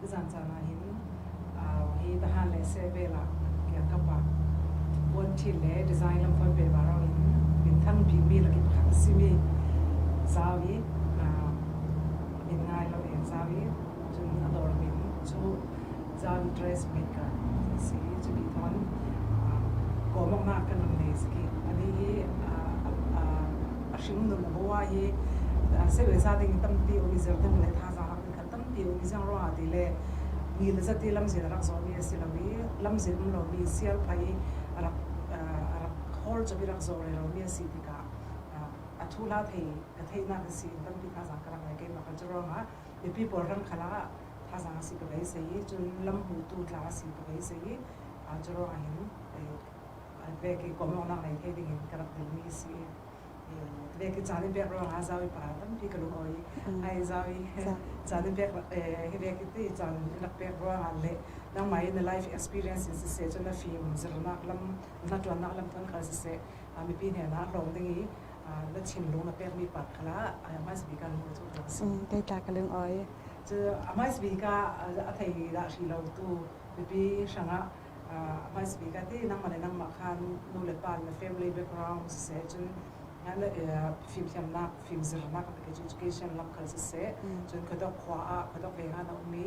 Tuzan caan ah hin hi tahan le sehvel ah kiangkap ah puanṭhi le design lam thawn pe varo in minthang bikmi laki pakhat a simi Zau i min ngai lo eng Zau i cun a dawr min cu Zau i dressmaker a si i cubi thawn kawmawknak kan rak nei siki ani hi a hringnun a bua hi sehvel za ding tampi um i zir ding le thazaang rak khat tampi um i ziang ruangah ti le mi le zati lamzin a rak zawhmi a si lo i lamzin um lomi sial phai i a rak a rak hawl cop i rak zaw re lomi a si tikah a thu la thei ka theihnak a si in tampi thazaang ka rak ngei. Keimah kal cu ruangah mipi pawl ram khala ah thazaang a si ka beisei i cun lam hmutu tla a si ka beisei i cu ruangah hin vek i kawmawknak nei thei dingin ka rak dilmi a si. Vek i caan i pek ruangah zawi pa tampi ka lung awi. Ai zawi caan i pek hi vek i ti caan rak pek ruangah le nangmah i na life experience in siseh, cun na fim zirnak lam na ṭuannak lam thon khal siseh, mipi hnenah hlawng ding i na thinlung na pekmi part khala hmaisa bik ah lung cu ka si. Kei tla ka lung awi. Cu hmaisa bik ah a thei dah hri lo tu mipi hrangah hmaisa bik ah ti nangmah le nangmah khan nu le pa na family background siseh, cun fimthiamnak fimzirnak education lam khal siseh, cun khuadok khua ah khuadok veng ah na um i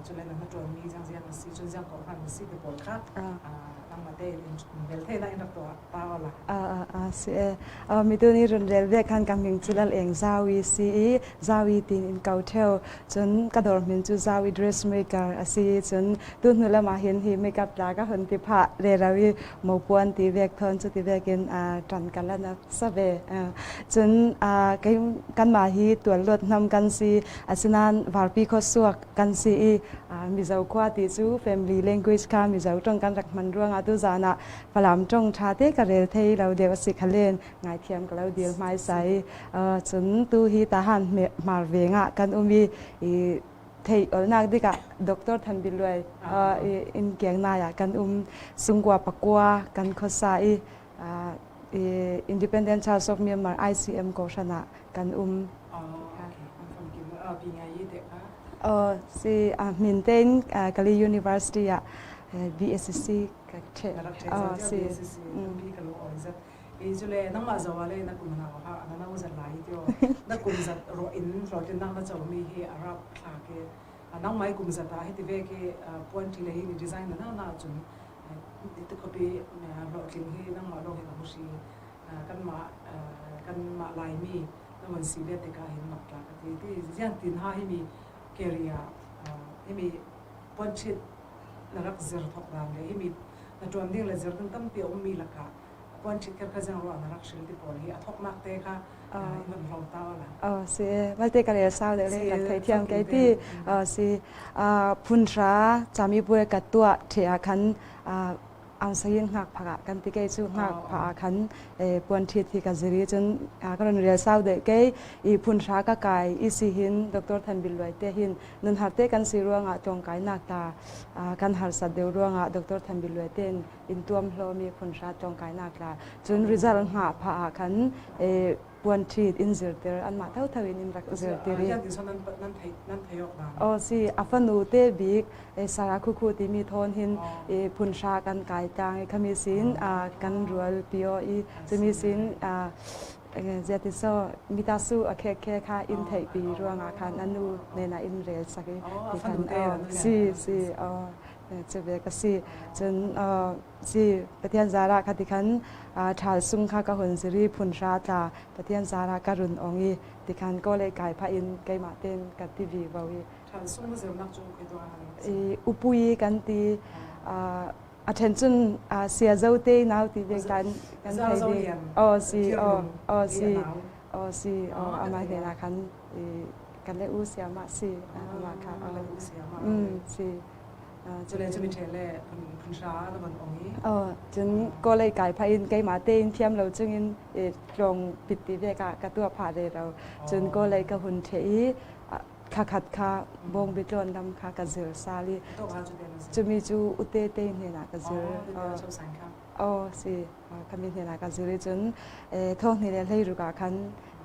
cun le na hmaṭuanmi ziang ziang na si, cun ziang ko hman na si ti pawl kha nangmah tein bel theihnak in rak tuah ta la. Si e. Mitu nih run rel ve khan ka ming cu Lal Eng Zawi si i Zawi tin in ko theo. Cun ka dawr min cu Zawi dressmaker a si. Cun tu hnu lam ah hin hi makeup tla ka hun ti phah le ro i mopuan ti vek thon cu ti vek in ṭan ka la na sa ve. Cun kei kanmah hi tual luat hnam kan si. Asinain varpi khua suak kan si i Mizo khua ti cu family language kha Mizo ṭong kan rak hman ruangah tu zan ah Falam ṭong ṭha te ka rel thei lo deuh a si kha len ngaithiam ka lo dil hmaisai. Cun tu hi tahan hmar veng ah kan um i theih olnak dikah Dr. Than Bi Luai in kiang nai ah kan um. Sungkua pakua kan khuasa i Independent Church of Myanmar ICM kawhhran ah kan um. Si min tein Kali University ah BSc ka the. Si. Cule nangmah zoh ah le na kum na ha na no zat lai tio na kum zat ro in hlawhtlinnak na comi hi a rap thlak i nangmah i kum zat ah hiti ve ki puan ṭhi le hi ni design na na cun ti khuapi hlawhtling hi nangmah lawng hi ka hmu hri. Kanmah kanmah Laimi na von si ve tikah hin mak tla ka ti ti ziang tin ha himi career himi puan ṭhit na rak zir thok dan le himi na ṭuan ding le zir ding tampi a ummi lakah puan ṭhit kher kha zeng ruah na rak hril ti pawl hi a thoknak te kha in van hlawm ta wala. Si malte ka rel sau le le ka thei thiam ke ti si phun hra chami bue ka tua the ah khan ang sayin ngak phak kan ti ke chu ngak pha khan puan ṭhit hi ka ziri. Cun ka ron rel sau de ke i phun hra ka kai i si hin Dr. Than Bil Luai te hin nun har te kan si ruangah tlawngkai nak ta kan harsat deuh ruangah Dr. Than Bil Luai ten in tuam hlomi phun hra tlawngkai nak la cun result ngah pha ah khan puan ṭhit in zirtir anmah thotho in in rak zirtir i oh si a fanu te bik Sara Khukhu timi thawn hin phun hra kan kai tlang i khami sin kan rual pio i cumi sin ziati so mitasu a khe khe kha in theih pi ruangah khan anu nena in rel sak i ti khan si si cu ve ka si. Cun si Pathian zara kha ti khan ṭhal sung kha ka hun ziri phun hra tla Pathian zara ka run ong i ti khan ko le kai pha in keimah ten ka ti vi vo i ṭhal sung zirnak cu khoi tuah i upui kan ti a ṭhen cun sia zo te nau ti ve kan kan thei ve o si o o si o si o ama he na khan kan le u sia ma si ama kha si. Cule cu mi ṭhe le phun hra na von ong i. Cun kawlei kai phah in keimah tein thiam lo chungin tlawng pit ti ve ka ka tuah phah re lo. Cun kawlei ka hun ṭhe i khakhat kha bawng bitlawn lam kha ka zir sal i cumi cu ute te hnen ah ka zir. Oh si kami hnen ah ka zir i cun thong hnih le hlei ruk ah khan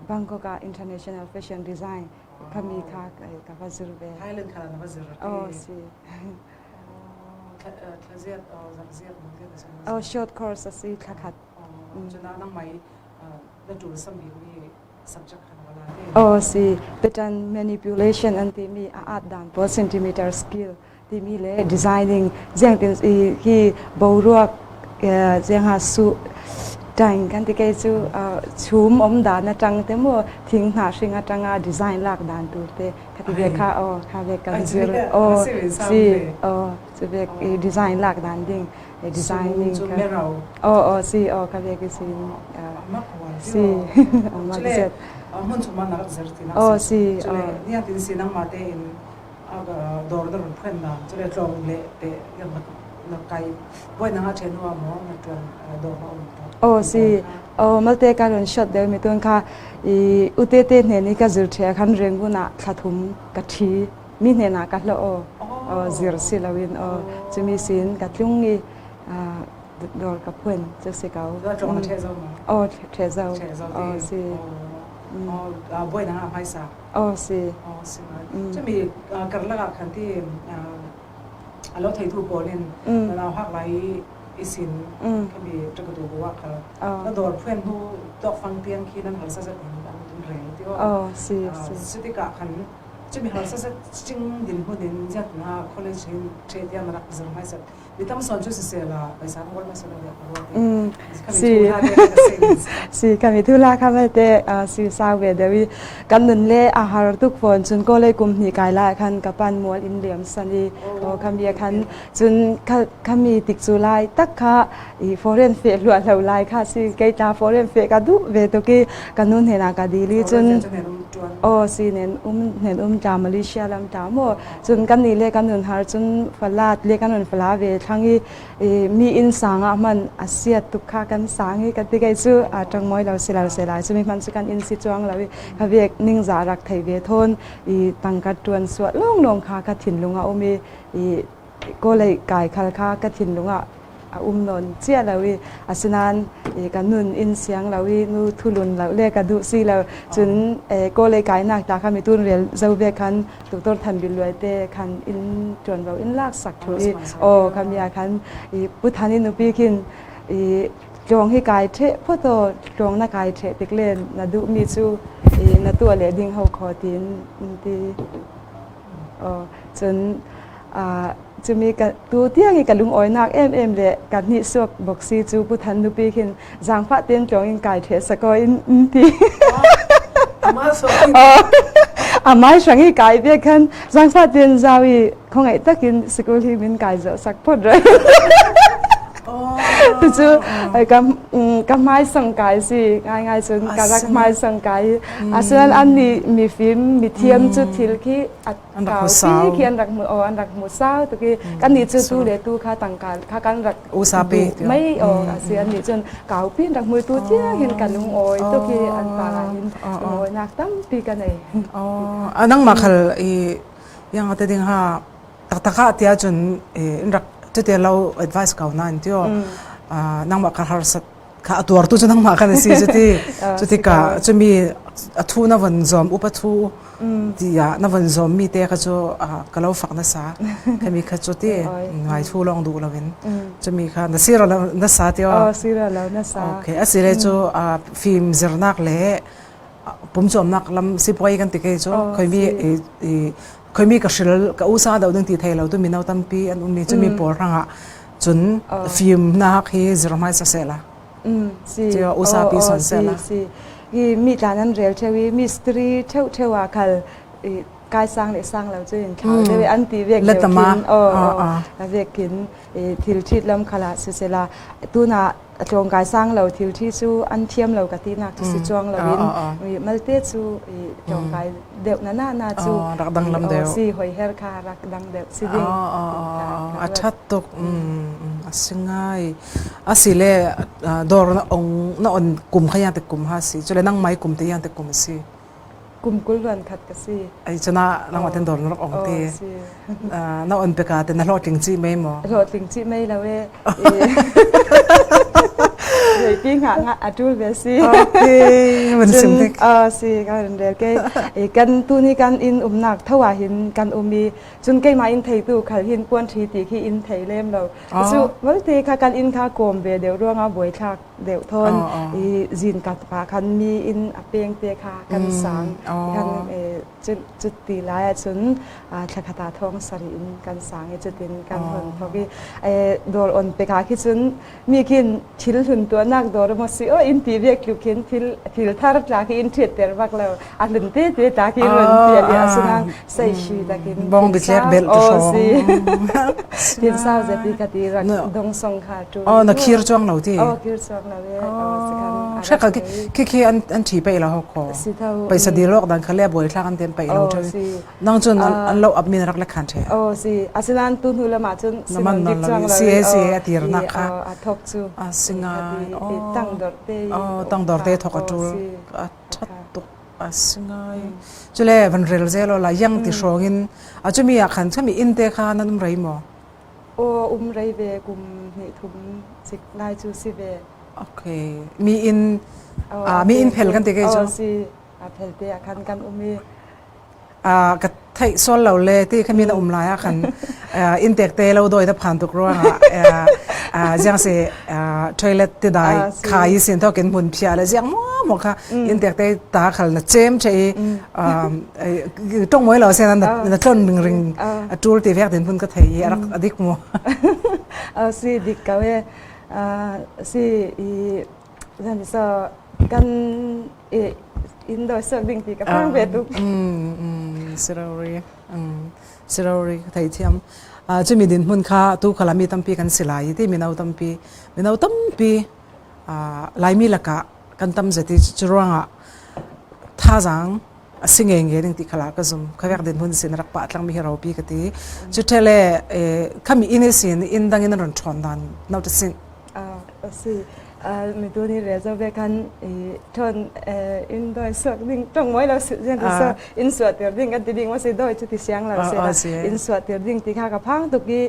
Bangkok ah International Fashion Design Khami kha ka va zir ve. Thailand kha na va zir. Oh si. Thlaziat zarziat Oh short course a si thlakhat. Cuna nang mai na tul sam bik mi subject kha na wala te. Oh si pattern manipulation an ti mi a at dan pawl centimeter skill timi le designing ziangtin hi boruak ziangha su tang kan ti kei cu chum om dan atang te mu thing hna hring atanga design lak dan tur te khati ve kha o kha ve kan zir o si o chu ve design lak dan ding designing ka o o si o kha ve ki si si amak zet mun chuma nak zir ti o si o nia tin si nang ma te in dawr na run phuan na cule tlawng le te na kai buai na nga chen wa mo na tuan dawr na um Oh si oh malte ka ron shot deu mi tun kha i ute te hne ni ka zir the khan rengu na thlathum ka thi mi hne na ka hlo o o zir si lawin o chumi sin ka tlung i dawr ka phun chu si kau tlong na the zo ma o the zo o si o buai na nga mai sa Aw si. Aw si ngai. Cumi karlak ah khan ti a lo theitu pawl in na nau hak lai i sin khami ṭakatu bu ah khal na dawr phuan hnu tawk fang tiang khi nan harsa zat in an in rel ti aw si si cutikah khan cumi harsa zat cing din hmun in zat na college hin ṭhe tiang na rak zir hmaisat Mi tam sawn cu siseh la paisa ka kawl hmasa lo deuh ka ruat i. Si si kan i thula kha malte si sau ve deuh i kan nun le a har tuk fawn cun kawlei kum hnih kai lai khan ka pan mual in liam san i o khami khan cun khami tik cu lai tak kha i foreign fe hluah hlo lai kha si kei ta foreign fe ka duh ve tuk i ka nun he na ka dili cun o si nen um nen um ta Malaysia lam ta mo Cun kan nih le kan nun har cun falat le kan nun fala ve thlang i mi inn sang ah hman a siat tuk kha kan sang i ka ti kei cu a ṭang moi lo si lo se lai cu mi hman cu kan inn si chuang lo i ka vek ningzah rak thei ve thawn i tangka ṭuan suah lawnglawng kha ka thinlung ah um i i kawlei kai khal kha ka thinlung ah a um nawn cia lo i asinain ka nun in siang lo i nu thulun lo le ka duh si lo cun kawlei kainak ta kha mitun rel zo ve khan Dr. Than Bil Luai te khan in ṭuanvo in lak sak thu i aw kha mi ah khan i pu than i nupi khin i tlawng hi kai ṭheh photo tlawng na kai ṭheh tik le na duh mi cu i na tuah le ding ho kho tin ti aw cun cumi ka tu tiang i ka lungawinak em em le ka hnih suak bok si cu pu than nupi khin zaangfah ten tlawng in kai the sako in ti amai hrang i kai ve khan zaangfah ten zau i khongai takin sikul hi min kai zo sak phot rai tu cu ka hmai sang kai si ngai ngai cun ka rak hmai sang kai asinan an nih mifim mithiam cu thil khi an rak hmu sau khi an rak hmu o an rak hmu sau tu khi kan nih cu tu le tu kha tangka kha kan rak usa pe mei o asi an nih cun kau pin rak mui tu tiang hin kan lung oi tu khi an pa hin lung oi nak tampi ka nei oh anang ma khal i yang ate ding ha tak taka tia chun in rak chute lo advice kau na in tio nang ma ka har sat kha a tuartu cu nangmah kan si cuti cutika cumi a thu na von zom upa thu tiah na von zom mi te kha cu ka lo fak na sa khami kha cu ti ngai thu long duh loin cumi kha na sira lo na sa ti o sira lo na sa okay asile cu fim zirnak le pumcawmnak lam sipuai kan ti ke cu khoimi khoimi ka hril ka usa do ding ti thei lo tu mino tampi an um mi cumi pawl rangah cun fimnak hi zir hmaisa sehla si cio usapi son sehla si i mi tlan an rel theu i mistri theu theu ah khal kai sang le sang lo cu in thlau deuh an ti vek deuh khin o vek khin thil thit lam khala si sela tuna tlawng kai sang lo thil thi cu an thiam lo ka ti nak cu si chuang lo in malte cu tlawng kai deuh na na na cu rak dang lam deuh si hoi her kha rak dang deuh si ding a that tuk a si ngai a si le dor na ong na on kum kha yang te kum ha si chule nang mai kum te yang te kum si kum kul luan khat ka si ai chuna nang ma ten dor na rak ong te na on pe ka te na hlawhtling chi mai mo hlawhtling chi mai lo e. Reipi nga nga atul ve si. Okay, mun sim tek. Si kan rel ke kan tu ni kan in umnak thawa hin kan umi cun keimah in theitu khal hin puan thi ti khi in thei lem lo. Cu valte kha kan in kha kom ve deuh ruangah buai thlak deuh thon i zin ka pa khan mi in a peng te kha kan sang kan cu ti lai ahcun thlakhat ah thong sarih in kan sang i cutin kan hon thok i dawr on pek ah khi cun mi khin thil hlun tuahnak dawr maw si o in ti vek tluk khin thil thil thar tla khi in thiat ter bak lo a hlun te te ta khi run ti ali asinain sei shi takin bong bi tlek bel te hrawng thil sau zeti ka ti rak dong song kha tu oh na khir chuang lo ti oh khir chuang lo e oh si kan khi khi an an thi pe lo ko paisa dil awk dan kha le buai thlak an tem pai lo the nang chun an lo ap min rak le khan the oh si asinan tu hnu lama chun naman nan lo si si atir na kha a thok chu a singa tang dor te oh tang dor te thok atul a that tuk a singai chule van rel zelo la yang ti hrawngin a chumi a khan chami in te kha nan um rei mo o um rei ve kum ni thum sik lai chu si ve okay mi in mi in phel kan te ke chu si a phel te a khan kan um i ka theih sual lo le ti khami na um lai ah khan in tek te lo doi da phan tuk ruang ah jiang se toilet ti dai khai sin to kin mun phia le jiang mo mo kha in tek te ta khal na chem che i tong moi lo se na na tlon ring ring a tul ti vek din pun ka thei arak adik mo si dik ka we si i zan so kan in doi sok ding ti ka phang ve tuk. Sirori sirori thei thiam chumi din hmun kha tu khala mi tampi kan silai ti mino tampi mino tampi laimi laka kan tam zeti churuanga thazang asi nge nge ding ti khala ka zum khawek din hun sin rak pa tlang mi hero pi ka ti chu thele khami in sin in dang in ron thon dan no ta sin Si mitu nih rel zo ve khan i ṭhawn in doi suak ding ṭong moi lo sian ti so in suah tir ding kan ti ding ma si doi cu ti siang lo se in suah tir ding ti kha ka phang tuk i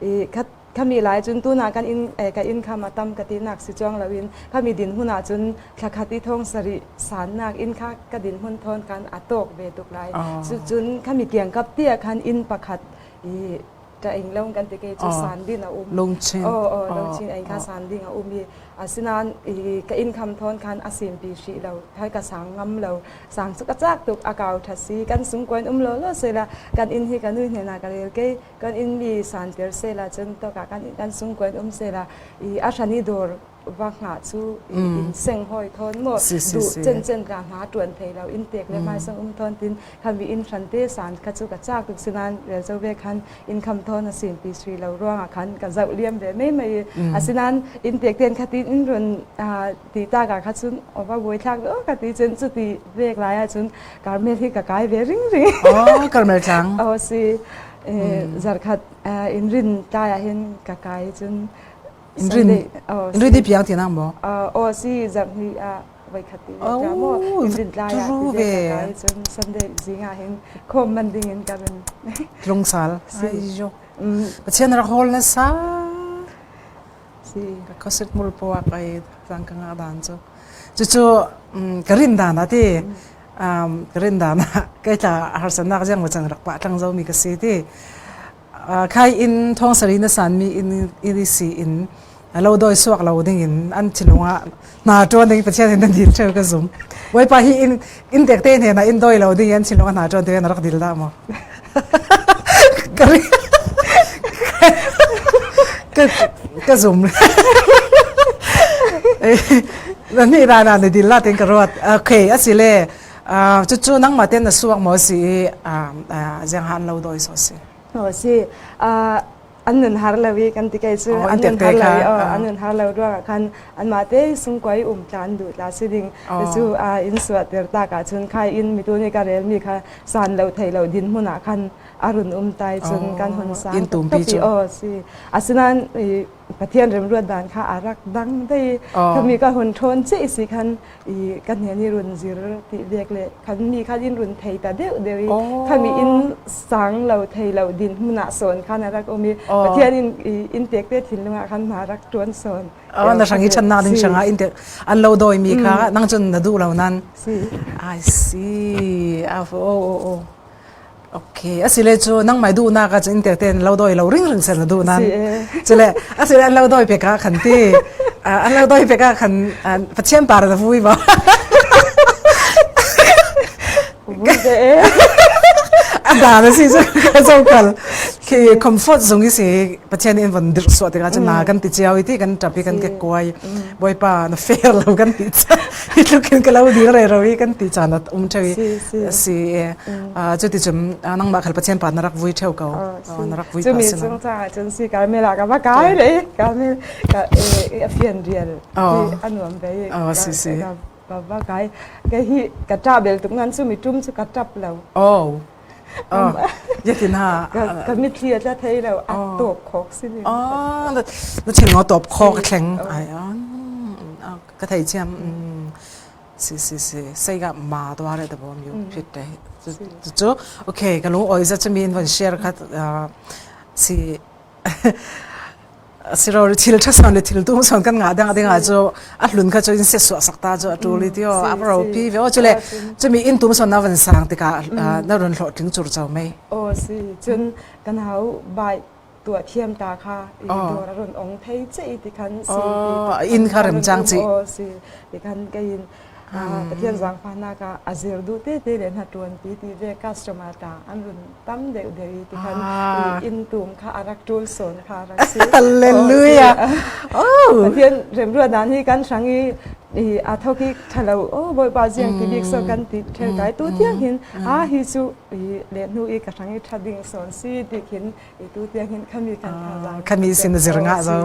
i khat khami lai cun tu na kan in ka in kham a tam ka ti nak si chuang lo in khami din hun ah cun thlakhat i thong sari san nak in kha ka din hun thon kan a tok ve tuk lai cu cun khami kiang kap ti khan in pakhat i ta ing long kan ti ke cu san din a um lungchin oh oh lungchin ai kha san ding a um i asinain i ka income thon khan a sim pi shi lo thai ka sang ngam lo sang chu ka chak tuk a kau tha si kan sung kwan um lo lo se la kan in hi kan ui hne na ka rel ke kan in mi san ter se la chun to ka kan kan sung kwan um se la i a thani dor va nga chu in seng hoi thon mo du chen chen ka na tuan thei lo in tek le mai sang um thon tin khan mi in hran te san kha chu ka chak tuk sinan rel zo ve khan income thon a sin pi sri lo ruang ah khan ka zau liam ve mai mai asinan in tek ten kha tin in run ti ta ka kha chun ova boi thlak o ka ti chen chu ti vek lai a chun karmel hi ka kai ve ring ring oh karmel tlang oh si zarkhat in rin ta ya hin ka kai chun in rin in rin di piang ti nang mo oh si zarh ni a voi khat ti ve mu in rin tlai ah ti ve ka kai cun Sunday zing ah hin khom man ding in ka rin lungsal ai jo Pathian rak hol na sa si ka khosit mul puak ai tang ka nga dan chu chu chu ka rin dan ati ka rin dan kai tla harsanak jang mo chang rak pa tlang zo mi ka si ti Khai in thong sari na sanmi in in si in lo doi suak lo ding in an thinlung ah hna ṭuan ding Pathian in nan dil ṭheu ka zum. Bawipa hi in in tek te hne na in doi lo ding an thinlung ah hna ṭuan te na rak dil dah maw? Ka zum. Na nih na na dil la ten ka ruat. Okay, asile cucu nangmah ten na suak maw si i ziang han lo doi so si si an nun har lo i kan ti kai cu an nun har lo i an nun har lo ruangah khan anmah te sungkuai um tlan duh tla si ding cu in suah ter tak ah cun khai in mitu nih ka rel mi kha san lo thei lo din hmun ah khan a run um tai cun kan hun sang in tumpi cu oh si asinain. Pathian remruat dan kha a rak dang dei. Khami ka hun ṭhawn che si khan i ka hnen i run zir ti vek le khan mi khan in run thei ta deuh deuh i khami in sang lo thei lo din hmun ah sawn khan a rak um i Pathian in in tek te thinlung ah khan ma rak ṭuan sawn. Na hrang i chan na ding hrang ah in tek an lo doi mi kha nang cun na duh lo nan. Si. I see. Oh oh oh. Okay, asile cu nangmah duhnak ah cun te ten lo doi lo ring ring sel na duh nan. Cule asile an lo doi pe ka khan ti. An lo doi pe ka khan Pathian par na vui ba. Vui de e. A da na si cu ka zo kal. Khi comfort zung i si Pathian in von dirh suah tikah cun na kan ti cio i ti kan ṭap i kan ke kuai. Bawipa na fair lo kan ti ca. Hi tluk in ka lo ding re ro i kan ti caan a um ṭheu i si cuti cun nangmah khal Pathian pa na rak vui ṭheu ko. Na rak vui pa si Cumi caah cun si Carmel ah ka va kai le Carmel ka a fian rial a nuam ve si si ka va kai ka hi ka ṭah bel tuk nan cu mi tum cu ka ṭap lo. Oh. Yatin ha. Ka mitthli a tla thei lo a tawp khawk si ni. Na chin ngo tawp khawk thleng. Ai ka thei chiam si si si sei ga ma to are da bom yu phit te chu okay ka lung oi za chumi in von share kha si siro thil tha son le thil tum son kan nga dang ding a chu a hlun kha chu in se su sakta chu a tu li tio a ro pi ve o chule chumi in tum son na van sang tika na ron hlo tling chur chau mai o si chun kan hau bai tuah thiam ta kha i dawr a run ong thei che i ti khan si in kha rem chang chi si ti khan ka in Pathian zaangfahnak ah a zir duh te te le hna tuan pi ti ve customer ta an run tam deuh deuh i ti khan inn tum kha a rak tul sawn kha rak si Hallelujah oh Pathian remruat dan hi kan hrang i i a thok i thalo o bawipa ziang ti bik so kan ti thel kai tu tiang hin a hi chu i le hnu i ka hrang i tha ding sawn si ti khin i tu tiang hin khami kan thazaang khami sin zir nga zo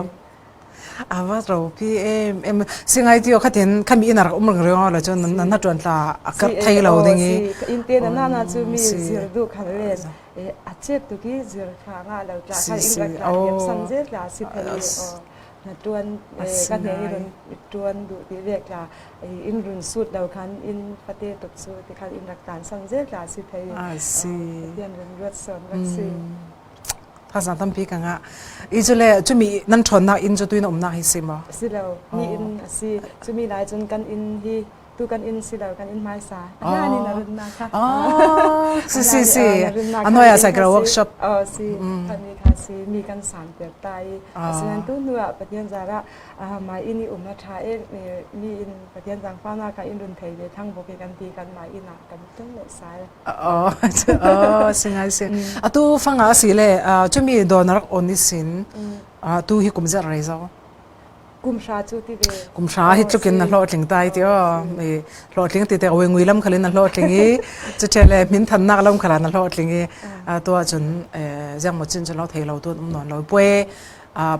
ava ropi em em singai tio khatin khami in rak um reng reng la chon nan na tuan tla akar thei lo ding i in te na na na chu mi zir du khan len a chep tu ki zir kha nga lo tla kha in rak tla yep san je tla si thei o na tuan ka ne run tuan du ti ve tla in run sut lo khan in fate tuk chu ti khan in rak tan san zel tla si thei si tian run ruat son rak si thazang tampi ka nga i chu le chumi nan ṭhawn nak inn cu tuin umnak hi si maw si lo mi inn a si chumi lai cun kan inn hi tu kan inn si lo kan inn hmaisa hlan in a runnak kha si si si anoi a cycle workshop oh si khami kha si mi kan san ter ta i asinan tu nu ah Pathian zara mai inn i um a ṭha e mi in Pathian zaangfahnak kha in run thei ve thang bawk i kan ti kan mah inn ah kan tlung le sai. Oh, oh, singai si. Atu fanga si le chumi don rak on ni sin tu hi kum zat rei zo. Kum hra cu ti ve. Kum hra hi tlukin na hlawh tling tai ti o. Mi hlawh tling ti te awi ngui lam khalin na hlawh tling i chu le min than nak lam khala na hlawh tling i to cun ziang mo chin cun lo thei lo tu um non lo pue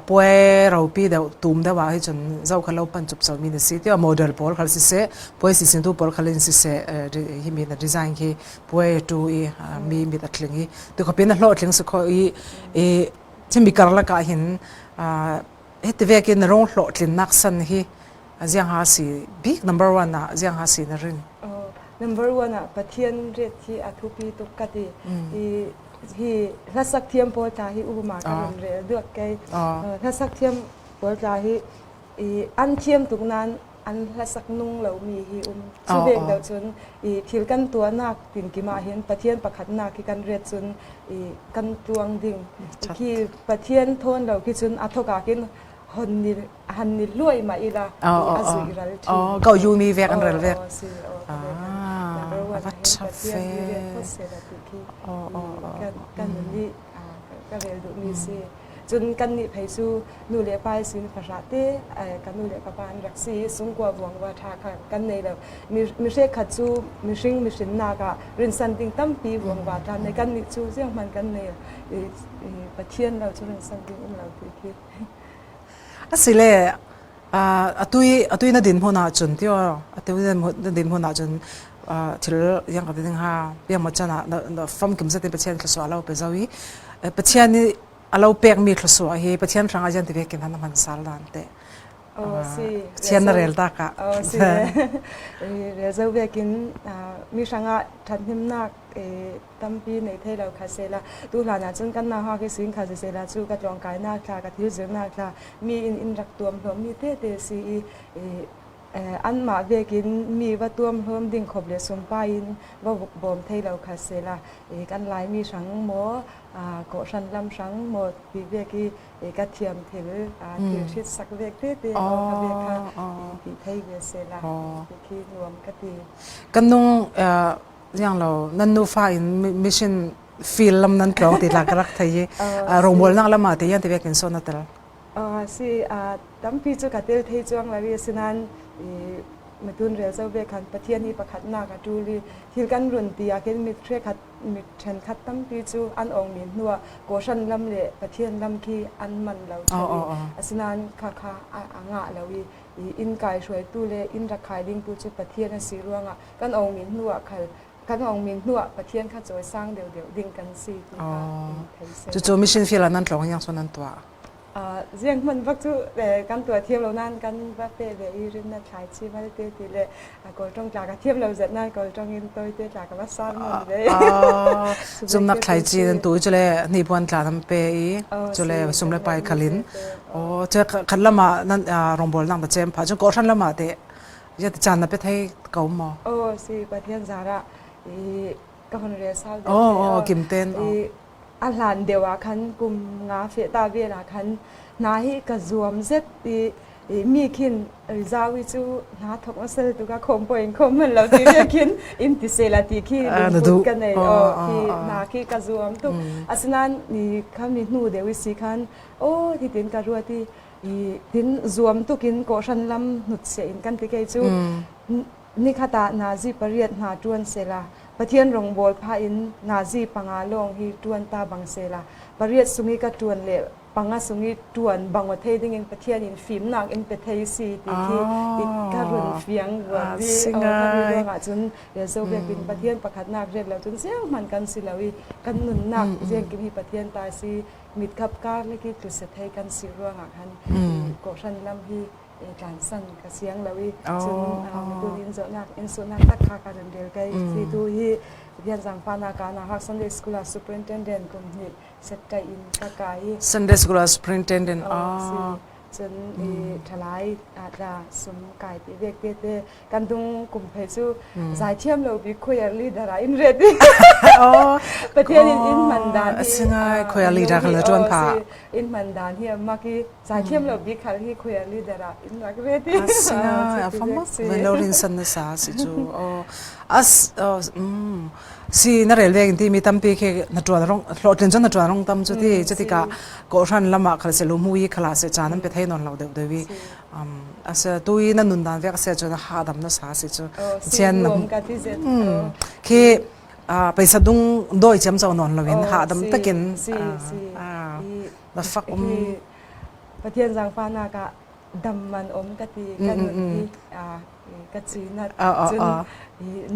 puai ropi deuh tum deuh ah hi cun zoh kha lo pan cup mi na si tiah model pawl khal siseh puai sisin tu pawl khalin siseh hi mi na design khi puai tu i mi mit a tling i tu khopin a hlawh tling si kho i i chimi karlak ah hin heti vekin rong hlawh tlin nak san hi ziang ha si big number one ah ziang ha si na rin number one ah Pathian ret hi a thupi tuk ka ti i hi hlasak thiam pawl tla hi uma ka run rel duak kei hlasak thiam pawl tla hi i an thiam tuk nain an hlasak nung lo mi hi um cu vek lo cun i thil kan tuahnak tinkim ah hin Pathian pakhatnak hi kan ret cun i kan tluang ding khi Pathian thawn lo khi cun a thok ah khin hon ni han ni luai ma ila a zui ral thi ko yu mi vek an rel vek ah va tha fe kan nih ka rel duh mi si cun kan nih phei cu nu le pa sin fahra te kan nu le ka pa an rak si sungkua vuang wa tha kha kan nei lo mi hre khat cu mihring mihrin nak ah rinsan ding tampi vuang wa tha nei kan nih cu ziang hman kan nei Pathian lo cu rinsan ding um lo ti khi Asile atui atui na din hmun ahcun tio atu na din hmun ahcun thil yang ka ding ha piang mo chan ah na famkim zatin Pathian thlasua lo pe zo i Pathian ni Alo pek mi thlusuah hi Pathian hrang ah ti vekin han hman sal dan te. Oh si. Pathian na rel ta ka. Oh si. Rel zo vekin mi hrangah thathnemnak tampi nei thei lo kha sela tu hlan ah cun kan na ha ke sin kha sela chu ka tlawng kai nak thla ka thil zir nak thla mi in in rak tuam hlom mi te te si i an mah vekin mi va tuam hlom ding khop le sumpa in va bawm thei lo kha sela kan lai mi hrang mo ko hran lam hrang mo ti vek i ka thiam thil thil hrit sak vek te te ka ve kha ti thei ve sela ti khi nuam ka ti. Kan nung Ziang lo nan nufa in mission field lam nan tlawng ti la ka rak thei i rawngbawl lam ah te yan te vek in so na tel. Si tampi cu ka tel thei chuang lo i sinan matun rel zo ve khan Pathian hi pakhatnak a tul i thil kan run ti ah khin mit khat mit then khat tampi cu an ong mi hnuah kawhran lam le Pathian lam khi an man lo asinain kha kha a ngah lo i inn kai hruaitu le inn rak khai ding tu cu Pathian a si ruangah kan ongmin hnu ah khal kan ongmin hnu ah Pathian kha cawisang deuhdeuh ding kan si ti kha thei seh. Cucu mission field ah nan tlawng yang so nan tuah. Ziang hman bak cu kan tuah thiam lo nan kan va pe ve i rin na thlai chi mal te ti le kawltong tla ka thiam lo zet nan kawltong in toi te tla ka va san mon ve. Zumnak thlai chi nan tu chule ni puan tla nan pe i chule sum le pai khalin o che khat lama nan rongbol nang ta chem pha chu ko hran lama te Ya caan na pe thei ko maw? Aw si Pathian zara i ka hon rel sal deuh. Oh oh kim ten. I a hlan deuh ah khan kum nga fe ta vel ah khan hna hi ka zuam zet i mi khin rizawi cu hna thok ma sel tu ka khom po in khom man lo ti ve khin in ti sela ti khi lungput ka nei o khi na khi ka zuam tuk asinan ni khan mi hnu deuh si khan o hi tin ka ruati I tin zuam tukin kawhhran lam hnutse in kan ti kei cu nikhat ah nazi pariat hna ṭuan sela Pathian rawngbawl pha in nazi panga lawng hi ṭuan ta bang sela pariat sung i ka ṭuan le panga sung i ṭuan bang thei dingin Pathian in fimnak in pe thei si ti khi ka run fiang ruat i ruangah cun zo biakin Pathian pakhatnak riat lo cun ziang hmanh kan si lo i kan nunnak ziang kim hi Pathian ta si mitkhap kar le ki tlusethei kan si ruangah khan kawhhran lam hi tlansan ka siang lo i cun mitun in zawhnak in suhnak tak kha ka run rel kai si tu hi Pathian zangfahnak ah na hak Sunday School ah superintendent kum hnih settai in ka kai Sunday School ah superintendent ah cun i ṭhalai tla sum kai ti vek te te kan dung kum phei cu zaithiam lo bi choir leader ah in ret Pathian in in man dan hi asingai choir leader khal tuan pha in man dan hi mak i zaithiam lo bi khal hi choir leader ah in rak ret asingai afama velo rin san na sa si chu o as si na rel veng ti mi tampi khe na tuan rong hlawhtlin cun na tuan rong tam chu ti chutika ko hran lama khal se lu mui khala se chan pe thei non lo deuh dewi asa tui na nun dan vek se chu na ha dam na sa si chu chian khi paisa dung doi chem chau non lovin ha dam takin na fak um Pathian zangfa na ka dam man om ka ti ka nun hi ka chi na cun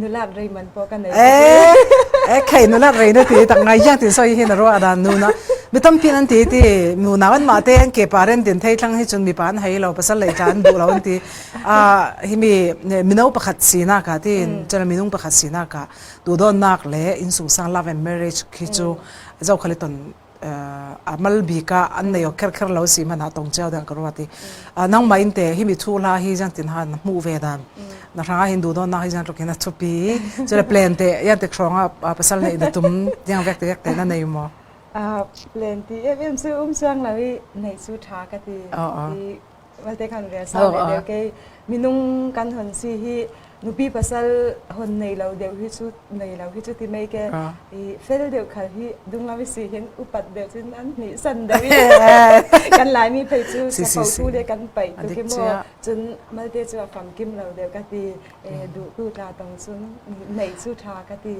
nulat rei man po ka nei e khei nulat rei na ti tak ngai yang tin soi hi na ro adan nu na mi tampi an ti ti nu na an ma te an ke paren tin thei thlang hi chun mi pan hei lo pasal lei chan du lo an ti a hi mi mino pakhat si na ka tin chan minung pakhat si na ka tu don nak le in sung sang love and marriage khi chu zo khali ton amal bika an nei kher kher lo si mana tong cheu dang ka ruati nang ma in te hi mi thu la hi jang tin han mu ve dan na ranga hindu don na hi jang rokin a thupi chule plan te yan te khronga pasal nei da tum yang vek te vek te na nei mo plan ti em em su um chuang lo i nei su tha ka ti Valte khan rel sa le deuh kei minung kan hon si hi nupi pasal hon nei lo deuh hi chu nei lo hi chu ti mei ke i fel deuh khal hi dunglam si hin upat deuh cun an ni san deuh i kan lai mi phei chu sa tu le kan pai tu ki mo cun malte chu a fam kim lo deuh ka ti du tu tla tong cun nei chu tha ka ti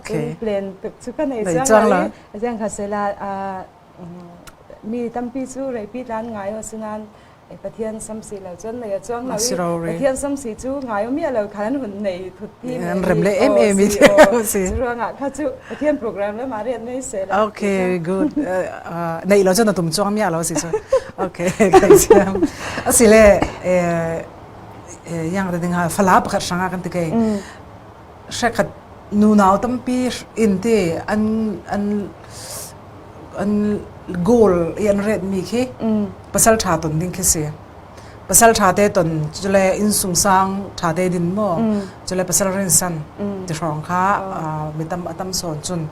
cun plan tuk chu ka nei chuang la jiang kha sela mi tampi cu reipi tlan ngai o sinan Pathian samsi lo cun nei a chuang lo i Pathian samsi cu ngai mi lo khan hun nei thut pi an rem le em em i si ruangah kha cu Pathian program le ma rian nei se la. Okay, good. Nei lo cun na tum chuang mi lo si cu. Okay, kan siam. Asile yang te ding ha fala pakhat hranga kan ti kei hrekhat nu nau tampi in te an an an goal i an ret mi khi pasal ṭha ton ding khi si. Pasal ṭha te ton cule inn sungsang ṭha te din mo cule pasal rin san ti hrawng kha mi tam atam sawn cun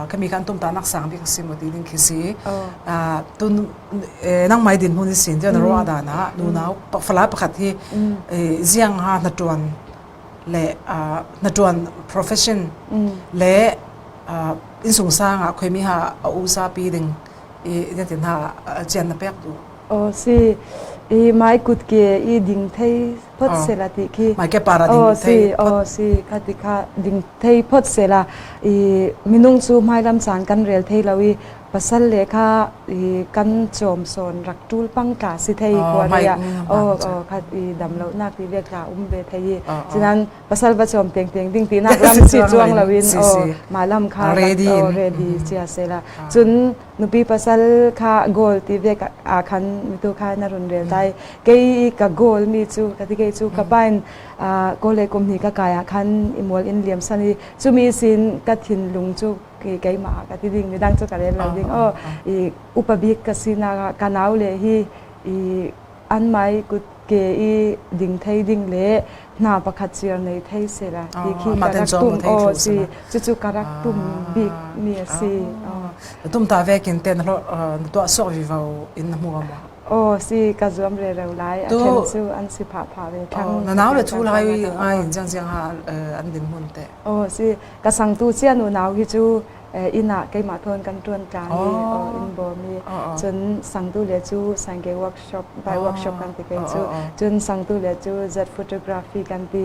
khami kan tum ta nak sang bik si mo ti ding khi si. Tun nang mai din hun sin te na ro ada na nu nau fala pakhat hi ziang ha na tuan le na tuan profession le inn sungsang ah khoimi ha a usa pi ding i tin ha chian na pek du. Oh si, i mai kut ke i ding thei phot sela ti khi. Mai ke para ding thei. Oh si, kha ti kha ding thei phot sela i minung cu hmailam caan kan rel thei lo i pasal le kha i kan chom son rak tul pang tla si thei ko ria o o kha i dam lo nak ti ve tla um ve thei i chinan pasal va chom teng teng ding ti nak lam si chuang lo in o ma lam kha ready o ready chia se la cun nupi pasal kha goal ti ve a khan mitu kha na run rel tai kei ka goal mi chu ka ti kei chu ka pain ko le kum ni ka kaya khan imol in liam san i chumi sin ka thin lung chu keimah ka ti ding midang cu ka rel lo ding o i upa bik ka sinak ka nau le hi i an mai kut ke i ding thei ding le hna pakhat chiar nei thei sela ti khi ka rak tum o si cucu ka rak tum bik mi a si. Tum ta ve kin ten lo tuah sok vi vo in na mu ma? O si, ka zuam re reu lai a then cu an si pha pha ve thang. Na nau le chu lai ai in jang jang ha an din mun te? O si, ka sangtu cia nu nau hi cu inn ah keimah thawn kan ṭuan tlang i inn bawm i cun sangtu le cu sangke workshop by workshop kan ti kei cu, cun sangtu le cu Z photography kan ti,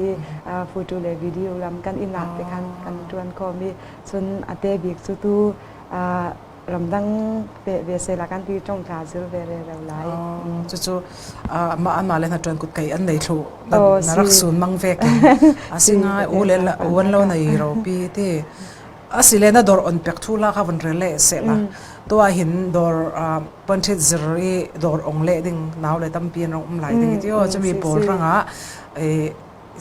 photo le video lam kan inn ah te khan kan ṭuan khawm i cun a te bik cu tu ramdang pe ve se la kan ti tong tla zir ve re reu lai. Cucu mah an mah le hna ṭuan kut kei an nei thlu na rak sun mang ve ke asingai u le uan lo nei ro pi ti asile na dor on pek thu la kha von re le se la to a hin dor panthit zir i dor ong le ding nau le tampi an um lai ding ti o chumi pawl ranga e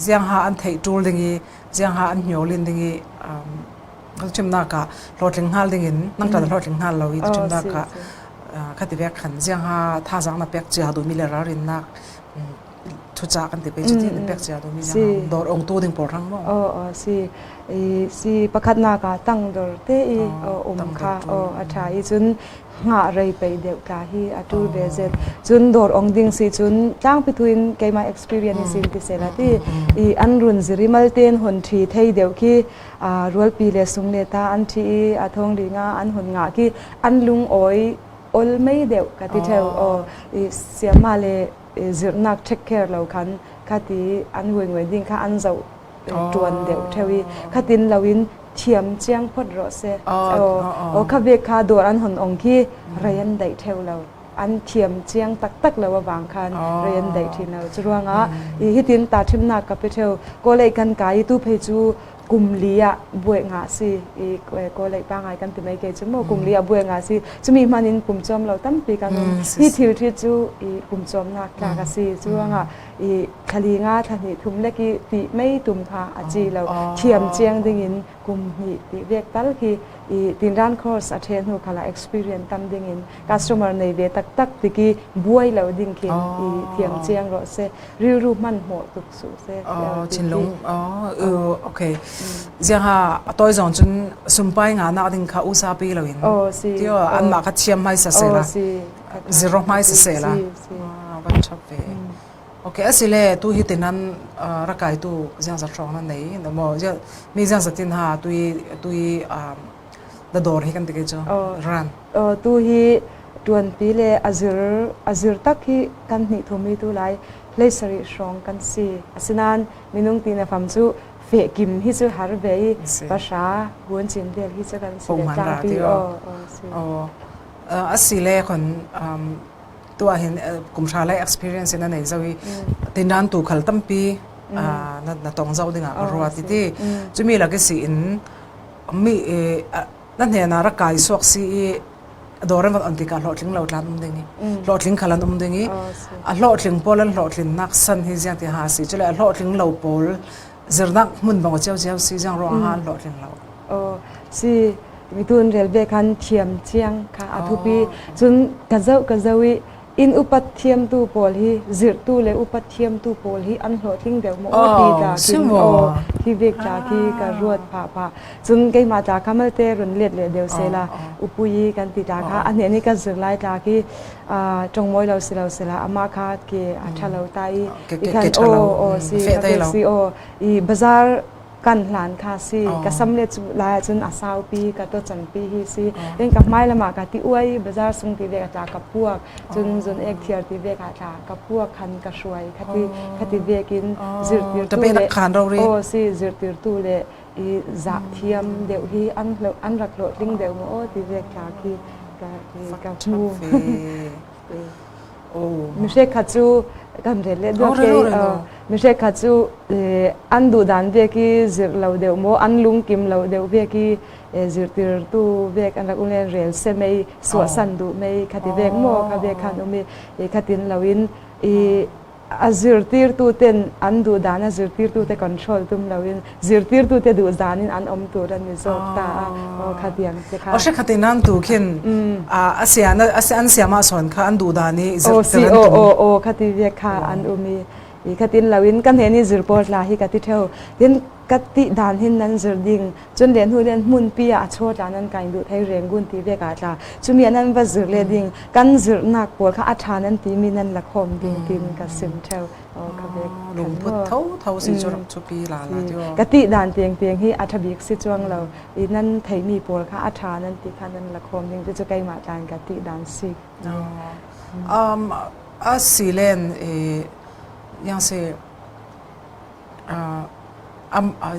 ziang ha an thei tul ding i ziang ha an hnolin ding i chimnak ah hlawhtling hngal ding in nang ta hlawhtling hngal lo i chimnak ah khati vek khan ziang ha thazang na pek chia du mi le ralrin nak thucha kan ti pe chi na pek chia du mi ziang dor ong tu ding por rang mo. O o si, si pakhat na ka tang dor te i um kha o a tha i cun nga rei pei deuh ka hi atu ve zet cun dor ong ding si cun tlangpi thuin keima experience sin ti sela ti i an run zirimal ten hon thi thei deuh khi rualpi le sung le ta an thi i a thong ri nga an hun nga khi an lung oi ol mei deuh ka ti theu o i siama le zirnak take care lo khan khati an ngui ngui ding kha an zo tuan deuh theu i khatin loin thiam chiang phot ro se o o kha ve kha dor an hon ong khi rei an dai theu lo an thiam chiang taktak lo awang khan rei an dai thin lo. Cu ruangah i hitin ta thimnak ka pe theu kolei kan kai tu phei cu kum li ah buai nga si i kolei pa ngai kan ti mai ke chu mo kum li ah buai nga si chumi man in pum chom lo tampi kan um. Hi thil thi cu i pum chom nak tla ka si. Cu ruangah i thali nga thla thum le ki ti mei tum kha a chi lo thiam chiang ding in kum hnih ti vek tal khi i tinran course a the hnu khala experience tam ding in customer nei ve taktak tiki buai lo ding khin i thiam chiang ro se rilru hman hmo tuk su se. Oh, chinlung oh okay ziang ha atoi zong cun sumpai nga nak ding kha usa pi lo in oh si tio an ma kha thiam mai sa se la zero mai sa se la van chap ve. Okay, asile tu hi tinan rakai tu ziang za trong na nei na mo mi ziang zatin ha tui tui da dor hi kan ti ke chu ran? Tu hi tuan pi le azir azir tak hi kan ni thumi tu lai hlei shrong kan si. Asinan minung ti na fam chu fe kim hi chu har ve i pasha huan chin vel hi chu kan si le tlang pi o si. O asile khon tu. Tu ah hin kum hra lai experience in a nei zo i tinran tu khal tampi na tong zau dingah ka ruat ti ti. Chumi laki si in mi na hnen ah rak kai suak si i dawr an van on tikah hlawhtling lo tlan um ding i hlawhtling khal an um ding i a hlawhtling pawl an hlawhtlinnak san hi ziang ti ha si cule a hlawhtling lo pawl zirnak hmun bang cio cio si ziang ruang ha an hlawhtling lo. Oh si, mitun rel ve khan thiam chiang kha a thupi cun ka zoh ka zoh i in upat thiamtu pawl hi zirhtu le upat thiamtu pawl hi an hlawhtling deuh maw ti ta kin aw khi vek ta khi ka ruat pah pah. Cun keimah ta kha malte run let le deuh sela upui kan ti ta kha a hne ni ka zir lai ta khi tongmoi lo si lo sela ama kha ke a tha lo ta i khan o o si si o i bazar kan hlan kha si ka sam le cu lai ahcun a saupi ka to canpi hi si then ka hmai lamah ka ti uai bazar sung ti ve ka tla ka puak cun zun ek thiar ti ve ka tla ka puak khan ka hruai khati khati vekin zirtirtu le o si zirtirtu le i zah thiam deuh hi an an rak hlawhtling deuh maw ti ve tla khi ka ka hmu. Mi kha cu kan rel le duak ke mi kha cu an duh dan ve ki zir lo deuh maw an lungkim lo deuh ve ki zirtirtu vek an rak um le rel se mei suahsan duh mei khati vek maw kha ve khan um i khatin loin i a zirtirtu ten an duh dan a zirtirtu te control tum loin zirtirtu te duh dan in an um tur an ni zawk ta a o khatiang te kha o she khatin nan tu khin a asian an siama son kha an duh dan i zirtir an tum o o khati ve kha an umi i khatin loin kan he ni zir por la hi ka ti theu tin ka ti dan hin nan zir ding cun le hnu len hmun pi ah a chaw tla nan kain duh thei rengun ti ve ka tla chumi nan va zir le ding kan zirnak pawl kha a tha nan ti mi nan la khom ding tin ka sim theu ka ve. Lungput tho tho si chu rak chu pi la la tio. Ka ti dan tiang tiang hi a tha bik si chuang lo i nan thei mi pawl kha a tha nan ti kha nan la khom ding chu keimah tlan ka ti dan si. A si len e yang se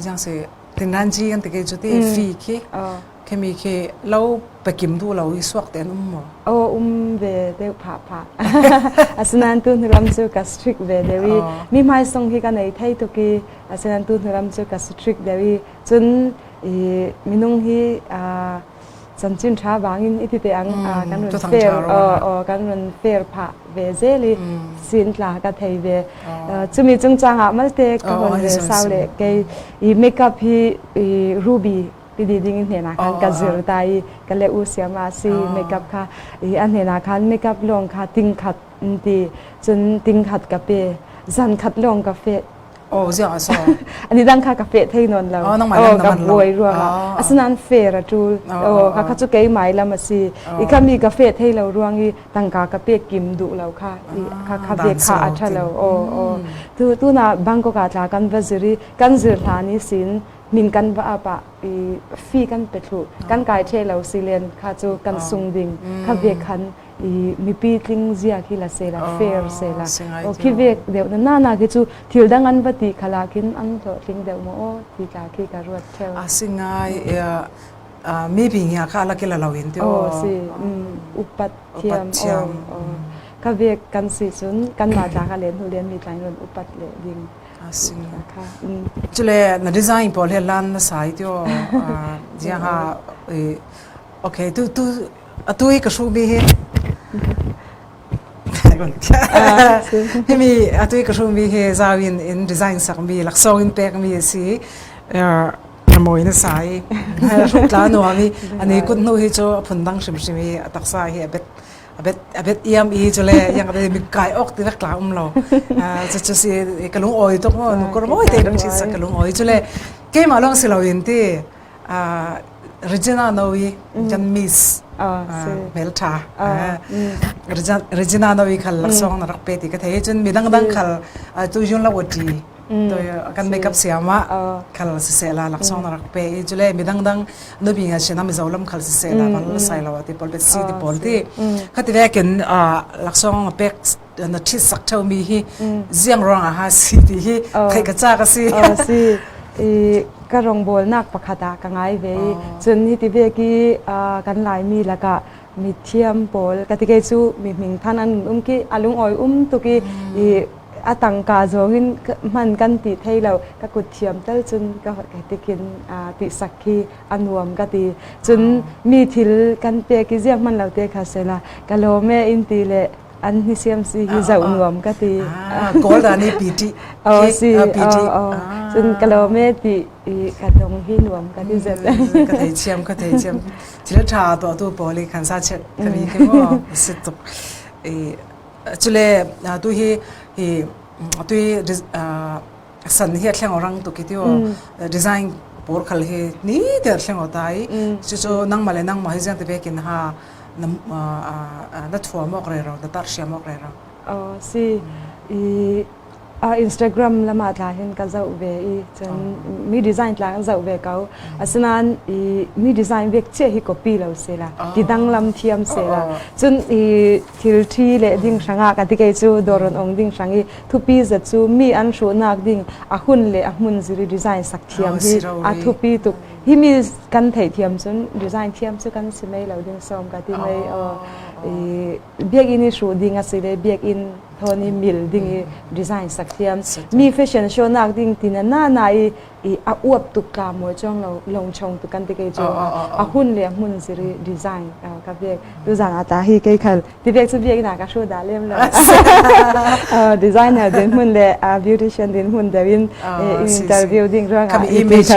yang se tinganji kan ti ke chu ti fi khi khemi khi lo pekim du lo i suak te an um maw? O um ve deuh pha pha. Asinain tu hnulam cu ka strict ve deuh i mi hmai song hi ka nei thei tuk i asinain tu hnulam cu ka strict deuh i cun i minung hi chanchin ṭha bangin iti te ang kan run fair kan run fair phah ve zel i sin tla ka thei ve. Chumi chungchang ah malte ka hon ve sau le kei i makeup hi i ruby ti ding in hnenah khan ka zir ta i ka le u siam a si makeup kha i a hnenah khan makeup lawng kha ting khat ti cun ting khat ka pe zan khat lawng ka fe. Oh, ziang a so. Ani dang kha ka fe thei non lo. Oh, nang mai lam ka buai ruang asinan fair a tul. Oh, ka kha chu kei mai lam a si. I ka mi ka fe thei lo ruang i tangka ka pe kim du lo kha i kha kha ve kha a tha lo. Oh, oh. Tu tu na Bangkok a tla kan va ziri kan zir hla ni sin min kan va ap ah i fee kan pe thlu kan kai the lo silen kha cu kan sung ding kha ve khan i mipi tling zia khi la se la fair se la o khi vek deuh na na na khi cu thil dang an va ti khala khin an hlo tling deuh mo o ti tla khi ka ruat theo. A singai mi bi ngia kha la kila lo in ti o si upat thiam o ka vek kan si cun kan ma tla ka len hu len mi tlain ron upat le ding. Cule na design pawl he lan na sai tio jiang ha okay tu tu atu hi ka hru mi hi himi atu hi ka hru mi hi zawin in design sak mi laksong in pek mi si moi na sai hruk tla nuam i ani kut hnu hi chu phun dang hrim hrim i taksa hi a bet abet abet iam i chule yang abe mi kai ok ti vek tla um lo chu chu si ka lung oi tok mo nu kor moi te dang chi sa ka lung oi chule ke ma long si lo in ti Regina Nowi kan miss mel tha Regina Nowi khal lak song na rak pe ti ka thei chun mi dang dang khal tu yun la wati to kan makeup siama khal si se la lak song na rak pe i chule mi dang dang nupi nga sina mizo lam khal si se la bal sai lo ti pol bet si ti pol ti khati ve ken laksong pek na thi sak theu mi hi ziang rong a ha si ti hi thei ka cha ka si. Si i ka rong bol nak pakhat ah ka ngai ve cun hi ti ve ki kan lai mi laka. Mithiam pawl ka ti kei cu mi hming than an um ki a lungawi um tuk i i a tangka zong in hman kan ti thei lo ka kut thiam tal cun ka tikin ti sak khi a nuam ka ti cun mi thil kan pek i ziang hman lo te kha sela ka lawm e in ti le an hi siam si hi zoh nuam ka ti kawl da ni PT oh si oh cun ka lawm e ti i ka dong hi nuam ka ti zet ka thei thiam ka thei thiam thil ṭha tuahtu pawl i khan sa chet kami khi maw si tuk i cule tu hi hi tu hi san hi a thleng orang tuk i tio design pawl khal hi ni te thleng o tai chu chu nangmah le nangmah hi jiang te bekin ha na thuam ok re ro na tar siam ok re ro si i Instagram lam ah tla hin ka zoh ve i cun mi design tla kan zoh ve ko. Asinain i mi design vek chiah hi copy lo se la ti dang lam thiam se la cun i thil thi le ding hrangah ka ti kei cu doron ong ding hrang i thupi zat cu mi an hruhnak ding a hun le a hmun ziri design sak thiam hi a thupi tuk hi mi kan theih thiam cun design thiam cu kan si mei lo ding som ka ti mei i biakinn i hruh ding a si le biakinn thon i mil ding i design sak thiam mi fashion show nak ding tina na na i i a uap tuk ka mo chong lo long chong tu kan ti ke chu a hun le hmun ziri design ka vek tu zan ata hi ke khal ti vek chu biak na ka shu da lem lo designer din hun le beautician din hun dewin interview ding rang a image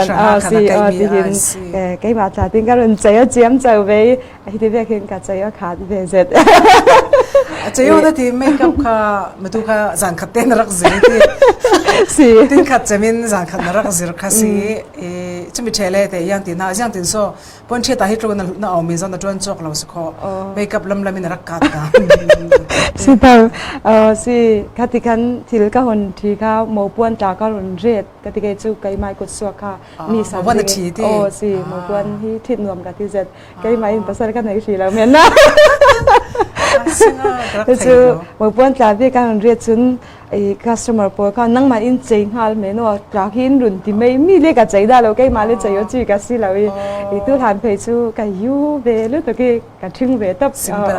si ti hin ke ma ta tin ka run chei chiam chau ve Hi te vek hin ka chei a khat ve zet. A chei na ti makeup kha matu kha zan khat te na rak zir ti. Si. Tin khat chemin zan khat na rak zir kha si. E chumi thele te yang tin na yang tin so pon che ta hi tlo na na aw mi zon na tuan chok lo si kho makeup lam lam in rak kat ta. Si ta si khati khan thil ka hon thi kha mo puan ta ka ron ret ka ti ke chu kai mai kut suak kha mi sa. Mo thi ti. Oh si mo puan hi thit nuam ka ti zet. Keimah in pasal ka nei hrih lo men na. Cu puan tla ve kan riat cun i customer pawl kha nangmah in chei hngal me no tla khi in run ti mei mi le ka chei da lo keimah le chei o chi ka si lo i i tu hlan phei cu ka yu ve lu to ki ka thing ve tap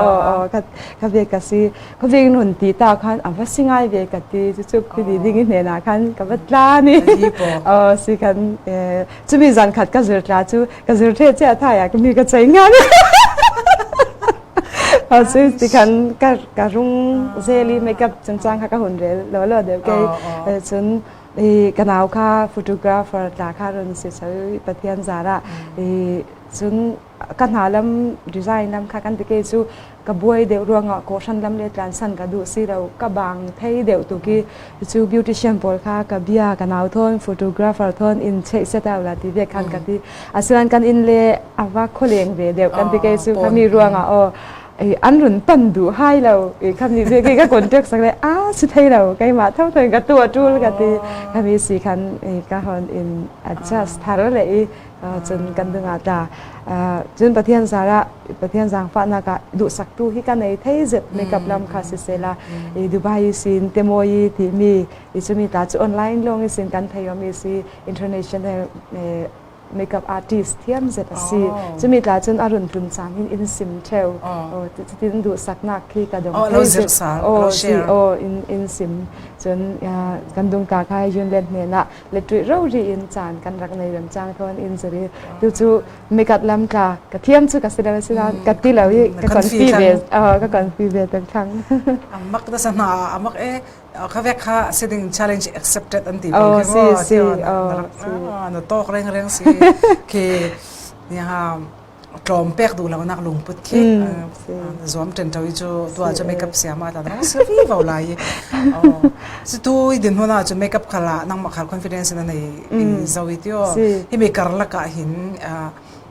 o o ka ka ve ka si ka ve in run ti ta khan a va singai ve ka ti chu chu khi di ding i hne na khan ka va tla ni o si kan chumi zan khat ka zir tla chu ka zir the che tha ya mi ka chei nga su ti khan ka ka rung zeli makeup changchang kha ka hun rel lo lo de ke chun i kanau kha photographer tla kha run si sai pathian zara i chun ka hna lam design lam kha kan ti ke chu ka buai deuh ruangah kawhhran lam le tlansan ka duh si lo ka bang thei deuh tu ki cu beautician pawl kha ka bia ka nau thon photographer thon in chei set au la ti ve khan ka ti asuan kan in le awa kholeng ve deuh kan ti ke chu khami ruangah o an run pan du hai lo i khami ve ke ka contact sak le a si thei lo keimah tho thon ka tu tul ka ti khami si khan ka hon in adjust thar le i cun kan dungah tla cun Pathian zarah Pathian zaangfahnak ah duhsaktu hi ka nei thei zet makeup lam kha si sela i Dubai sin temoi timi i chumi ta chu online long i sin kan thei mi si international makeup artist thiam zet a si chumi tla cun a run tlun cang hin in sim theu tin duhsaknak khi ka dong thei zet o si o in in sim cun kan dung ka kha yun let hne na le tuih ro ri in caan kan rak nei rem cang thon in zuri tu cu mikat lam tla ka thiam cu ka si lo si ka ti lo i ka kon fi ve ka kon fi ve tak thang amak da sa na amak e kha vek kha siding challenge accepted an ti oh si si oh na tok reng reng si ke ni ha tlawm pek duh lonak lungput khi zuam ṭen ṭo i cu tua cu makeup siam ah ta dang si vi vo lai i si tu i din hmun ah cu makeup khal ah nangmah khal confidence na nei i zo i tio hi mi karlak ah hin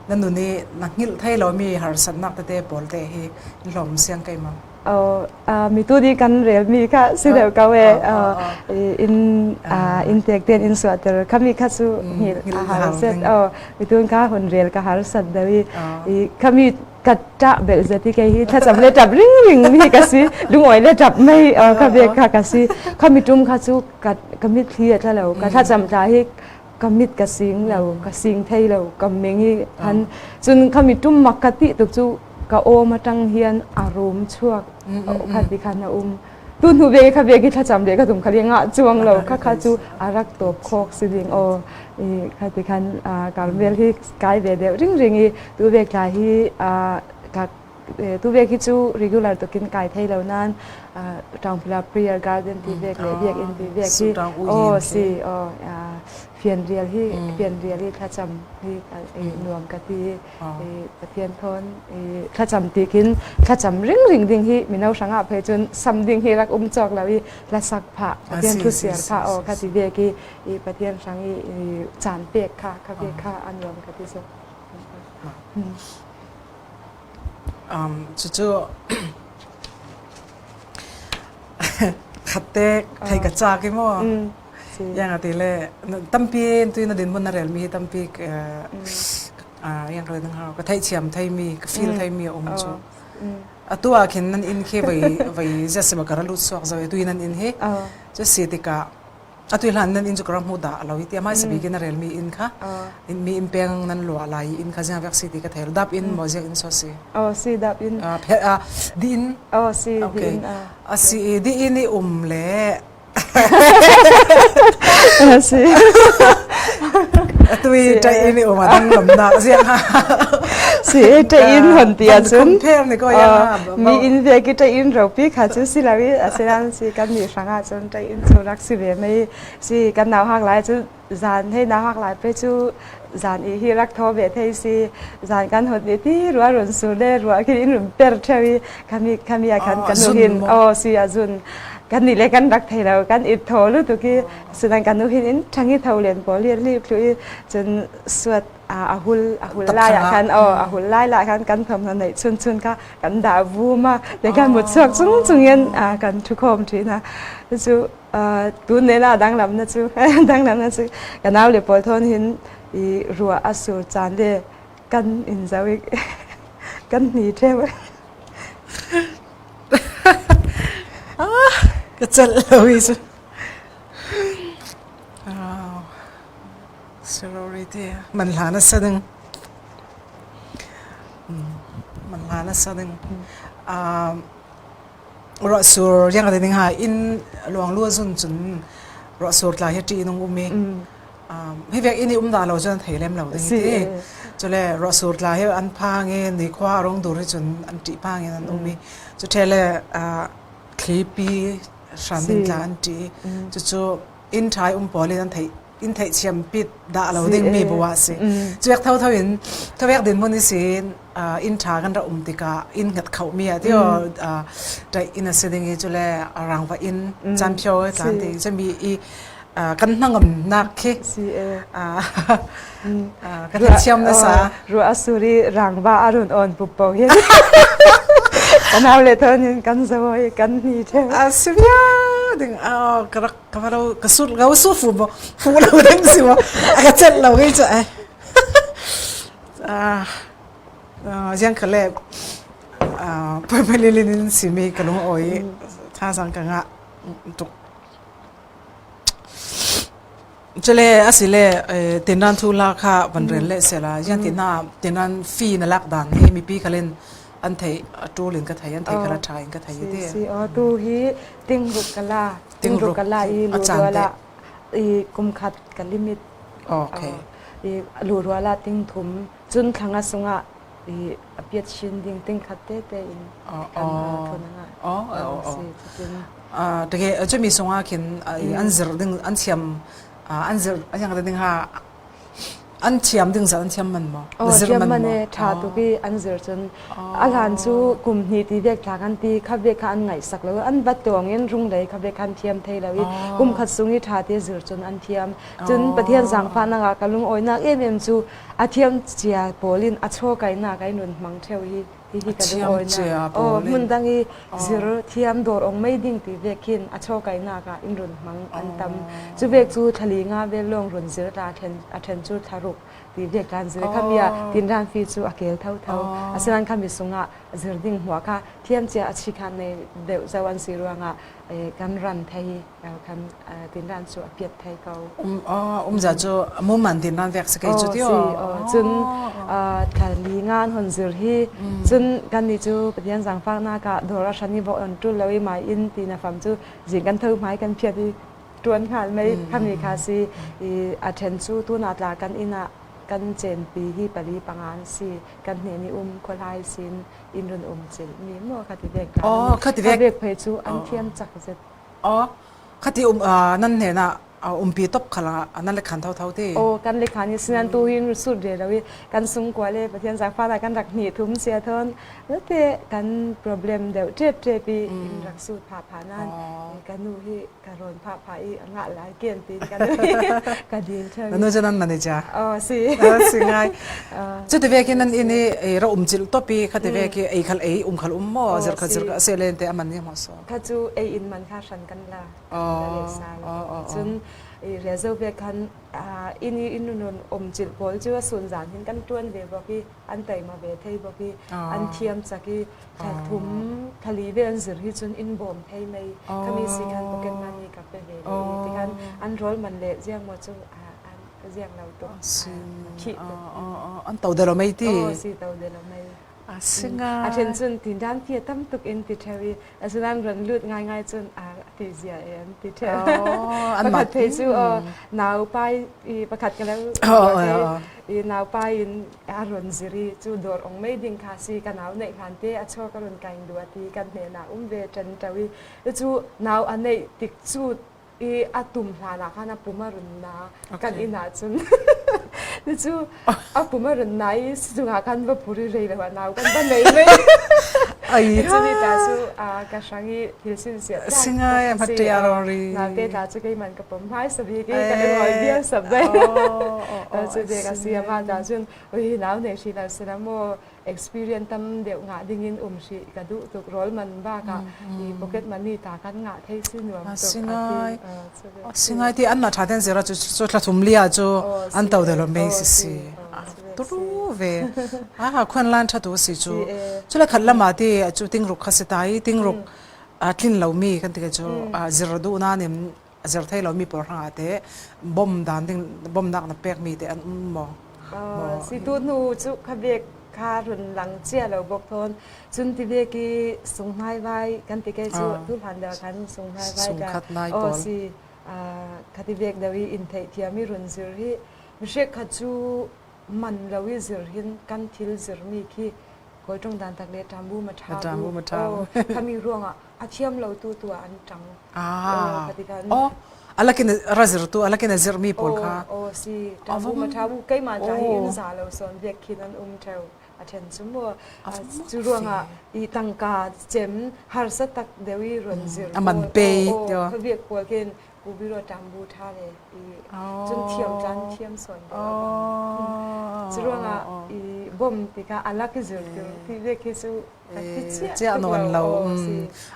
na nun i na hngilh thei lo mi harsatnak tete pawl te hi hlom siang kai ma Mi tu di kan rel mi kha si deuh ko e in in tek ten in suater khami kha su hngil a har set o mi tun kha hun rel ka har sat dawi i khami ka ta bel zati ke hi thlacam le tap ring ring mi ka si lungoi le tap mai ka ve kha ka si khami tum kha chu ka ka mit thli a tla lo ka thlacam tla hi ka mit ka sing lo ka sing thei lo ka meng i han cun khami tum mak ka ti tuk chu. Ka awm atang hian a rum chuak kha ti khan a um. Tu hnu ve kha ve ki thlacam le ka tum khali nga chuang lo kha kha chu a rak tawp khawk si ding aw i kha ti khan Carmel hi kai ve deuh ring ring i tu ve tla hi ka tu ve khi chu regular tukin kai thei lo nan Ṭangpila prayer garden ti vek le biakinn ti vek hi aw si aw fianrial hi fianrial hi thlacam hi nuam ka ti Pathian thawn thlacam ti khin thlacam ring ring ding hi mino hrangah phei cun sam ding hi rak um cawk lo i hlasak phah Pathian thu siar phah aw kha ti vek i Pathian hrang i caan pek kha kha vek kha a nuam ka ti so. Cucu khatte thei ka cak i maw yang ati le tampi tu na din mun na rel mi hi tampi yang ka ding hau ka theih thiam thei mi ka feel thei mi a um cu atu ah khin nan inn khi vai vai zet ka ra lut suak zo tu nan inn hi cu si tikah Atu hlan nan inn cu ka rak hmu dah lo i tiah hmaisa bik in a relmi inn kha mi inn peng nan luah lai i inn kha ziang vek si ti ka thei lo. Dap inn maw ziang inn so si? Oh si dap inn. Di inn? Oh si di inn. A si i di inn i um le Si. Atu i ṭai inn i um a dang lamnak ziang ha. Si ṭai inn hon ti ahcun compare ni ko yang mi inn ve ki ṭai inn ropi kha cu si lo i asinain si kan nih hrang ahcun ṭai inn cu rak si ve mei si kan nau hak lai cu zan hei nau hak lai pe cu zan i hi rak tho ve thei si zan kan hot ni ti rua run sur le rua khi in run per ṭheu i khami khami ah khan kan nu hin oh si azun kan nih le kan rak thei lo kan i tho lu tu ki sinan kan nu hin in ṭhangi tho len pawl hi li thlu i cun suat a hul a hul lai ah khan oh a hul lai la khan kan thom na nei chun chun kha kan dah vum a te kan mut chuak chung chung in kan thu khom thina chu tu ne la dang lam na chu dang lam na chu ka nau le pawl thon hin i rua a sur chan le kan in zo i kan ni theu Ka celh lo i cu. Sorority man hlan a sa ding. Man hlan a sa ding. Ruah sur yang ding ha in luang lu zun cun ruah sur tla hi ṭih nung um i hi vek inn i um dah lo cun thei lem lo ding ti. Cule ruah sur tla hi an phang i nikhua a rung dur hi cun an ṭih phang in an um i cu ṭhele thlipi hran in tla an ṭih. Cucu inn ṭha i um pawl in an theih in theihthiam pit dah lo ding mi bu ah si. Cuek tho tho in thawek din mun i sin inn ṭha kan ra um tikah inn ngat kho mi ah tio ṭai inn a si ding i cule rangva inn chan phyo tlan ti mi i kan hnangam nak khi ka thiam na sa ruah suri rangva arun on pupo hin kanau le thon in kan zawoi kan ni the asibia ding a ka rak ka va lo ka sur ga su fu mo fu lo ding si mo a ka chet lo gi chu ai ah jiang ka le pai pai lin in si mi ka lung oi tha sang ka nga tuk Chale asile tinran thu la kha van rel le sela yan tina tinan fi na lak dan hi mipi khalen an thei atul in ka thei an thei khala tha in ka thei ti si o tu hi tingruk kala tingruk kala i lu ruala i kumkhat ka limit okay i lu ruala ting thum cun thlanga sunga i apiat shin ding ting khat te te in kan thunanga oh oh teke chumi sunga khin an zir ding an thiam an zir anyang ding ha an thiam ding zat an thiam man maw oh thiam man e tha tuk i an zir cun a hlan cu kum hnih ti vek tla kan ti kha ve kha an ngaih sak lo an bat tuang in rung lei kha ve khan thiam thei lo i kum khat sung i tha te zir cun an thiam cun pathian zangfa na nga ka lung oi nak em em cu a thiam chia pawl in a chaw kai na kai nun mang theu hi hihi ka lung awi na aw hmun dang i zir thiam dawr ong mei ding ti ve khin a chaw kai nak ah in run hmang an tam cu vek cu thlali nga vel lawng run zir ta then a then cu thlaruk ti ve kan zir khamia tinran fi cu a kel tho tho asinan khami sungah zir ding hmuah kha thiam chia a chi khan nei deuh zau an si ruangah. Kan ran thei kan tinran cu a piat thei ko. Um za cu mum man tinran vek si kei cu ti o. Cun thali ngan hon zir hi cun kan ni cu Pathian zangfak nak ah dawr a hran i bok on tul lo i mai in ti na fam cu zing kan tho hmai kan phiat i tuan hngal mei khami kha si i a then cu tu na tla kan inn ah kan chenpi hi pali panga an si kan hne ni um khualai sin in run um cil mi mo khati vek ka oh khati vek vek phei chu an thiam chak zet oh khati um nan hne na umpi top khala nan le khan thau thau te oh kan le khan sinan tu hin sut re rawi kan sung kwa le pathian zang fa kan rak ni thum sia thon te kan problem deuh trep trep i in rak sut pha pha nan kan nu hi ka rawn pha pha i a ngah lai ken tin kan ka dil theu. Nu cu nan manager. Oh si. Si ngai. Cu te ve ki nan in i ra um chil topi kha te ve ki ei khal ei um khal um mo zir kha zir kha se len te aman ni mo so. Kha cu ei in man kha hran kan la. Oh. Cun rezo ve khan in i in nun um chil pawl cu a sun zan hin kan tuan ve bok i an taima ve thei bok i an thiam chak i thla thum thali ve an zir hi cun in bawm thei mei khami si khan pocket money ka pe ve le ti khan an rol man le ziang mo cu an ziang lo to khi an to de lo mei ti si to de lo mei Asinga. A then cun tindan ti tam tuk in ti thewi asinan ran lut ngai ngai cun a ti zia e an ti the an pakhat thei cu nau pai i pakhat ka lo i nau pai in a run zir i cu dawr ong mei ding kha si ka nau neih hlan te a chaw ka run kaing du ati kan hnen ah um ve ṭan ṭo i cu nau a neih tik cu i a tum hlan ah khan a pum a run na kan inn ah cun cu a pum a run na i sizung ah khan va phur i rei lo ah nau kan va nei mei ai cu ni ta cu ka hrang i thil sin sia singai matte arori na te ta chu kei man ka pom hmai sabi ki ka roi bia sab dai cu de ka si ama ta cun ui nau nei hri lo sila mo experience tam deuh ngah ding in um hri ka duh tuk rol man ba ka i pocket money ta kan ngah thei si nuam tuk singai singai ti an na tha ten zera chu chu thla thum lia chu an to de lo mei si si turu ve a khon lan tha tu si chu chula khat lama ti chu tingruk kha si tai tingruk tlin lomi kan ti cu zir duh na nim zir thei lomi pawl hrangah te bom dan ding bomnak na pek mi te an um maw? Si tu hnu cu khabek kha run lang chia lo bok thon cun ti ve ki sunghmai vai kan ti ke cu tu hlan da kan sunghmai vai ka o si khati vek dawi in thei thiami run zir hi mihre kha cu man lo i zir hin kan thil zir mi khi kawlṭung dan tak le ṭambu ma ṭha ṭambu ma ṭha khami ruangah a thiam lo tu tu ah an ṭang ah oh alakin razir tu alakin azir mi pawl kha oh si ṭambu ma ṭha bu keimah ta hi in za lo son vek khin an um ṭheu a ṭhen chu mu cu ruangah i tangka cem harsa tak dewi ron zir aman pe tio khaviek pawl khin Ubiro tambu tha le i cun thiam tlan thiam sawn deuh a bang. Cu ruangah i bom tikah alak i zir tir ti ve khi cu ka ti chia chia non lo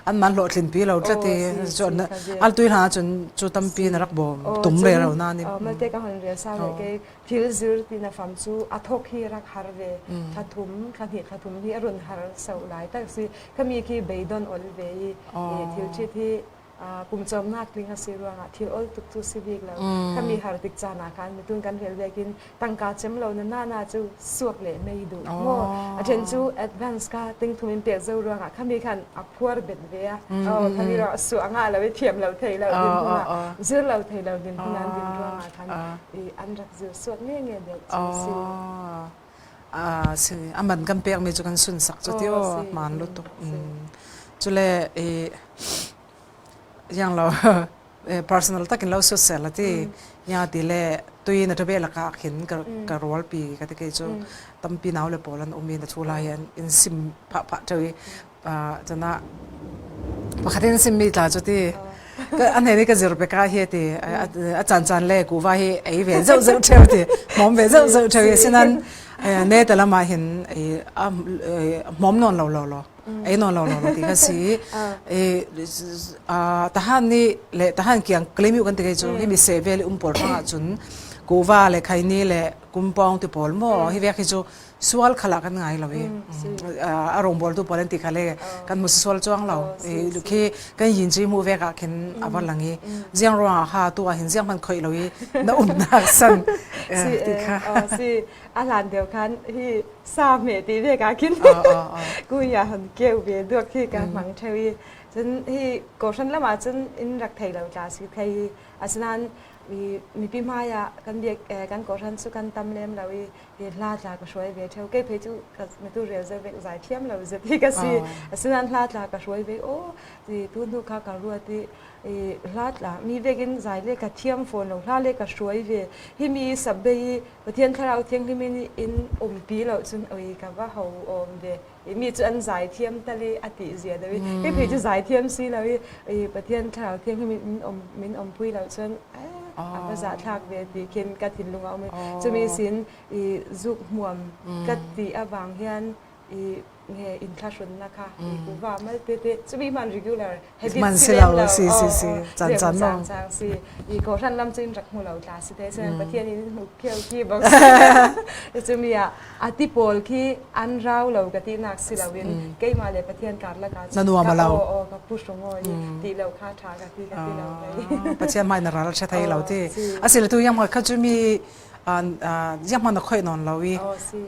an man hlawhtlin pi lo tlati cun al tui hna cun cu tampi na rak bawm tum ve ro na ni malte ka hon rel sa le ke thil zir ti na fam cu a thok hi rak har ve thla thum thla hnih thla thum hi a run har so lai tak si khami khi beidon ol ve i thil thit hi pumcawmnak tling a si ruangah thil ol tuk cu si bik lo. Khami har tik caan ah khan mitun kan rel vekin tangka cem lo na na na cu suak le mei duh mo a then cu advance ka ting thum in pek zo ruangah khami khan a phuar bet ve a oh khami ro su anga lo i thiam lo thei lo din huna zir lo thei lo din huna din ruangah khan i an rak zir suak nge nge deuh cu si. Si aman kan pek mi cu kan sun sak cu ti o man lu tuk cule i yang lo personal takin lo su sel ti ya ti le tui na tabe laka khin ka ka rol pi ka ti ke chu tampi nau le pawl an umi na thu lai an in sim pha pha chawi chana pakhatin sim mi tla chu ti ka an he ni ka zir pe ka hi ti a chan chan le ku va hi ei ve zau zau theu ti mom ve zau zau theu sinan ne talama hin mom non lo lo lo ei non lo lo lo ti kha si tahan ni le tahan kiang klemiu kan ti kai chu hi mi se vel um pol hrangah cun. Kuva le khaini le kumpong ti pawl mo hi vek hi chu sual khala kan ngai lo i a rong bol tu pawl an ti kha le kan mu sual chuang lo i khi kan yin chi mu vek ah khin a va lang i ziang ruang ha tu ah hin ziang man khoi lo i na um nak san ti kha si a hlan deuh khan hi sa me ti ve ka khin ku ya han keu ve duak khi ka mang theu i cun hi ko shan lama cun in rak thei lo tla si thei asinain mipi hmai ah kan biak kan kawhhran cu kan tam lem lo i hi hla tla ka hruai ve theo kei phei cu ka mitu rel ze vek zai thiam lo zet hi ka si asinain hla tla ka hruai ve o ti tu hnu kha ka ruat i hla tla mi vekin zai le ka thiam fawn lo hla le ka hruai ve hi mi sabbe i Pathian thlarau thianghlim in in umpi lo cun oi ka va ho om ve mi cu an zaithiam tal i a ti zia deuh i hi phei cu zaithiam si lo i Pathian thlarau thianghlim in om min ompui lo cun a va zahthlak ve ti khin ka thinlung a um i cumi sin i zuk hmuam ka ti awang hian i nge inthlahrunnak kha i kuva mal te te cumi man regular Man si lo si si si chan chan no cang si i ko hran lam chin rak hmu lo tla si te sen Pathian in hmu kheu khi bang cu mi ah ati pawl khi an rau lo ka ti nak si lo in keimah le Pathian kar la ka na nuam lo o ka pu hrung o ti lo kha tha ka ti ka ti lo Pathian mai na ral tha thai lo ti asile tu yang ma kha chu mi ziang hman na khoi non lo i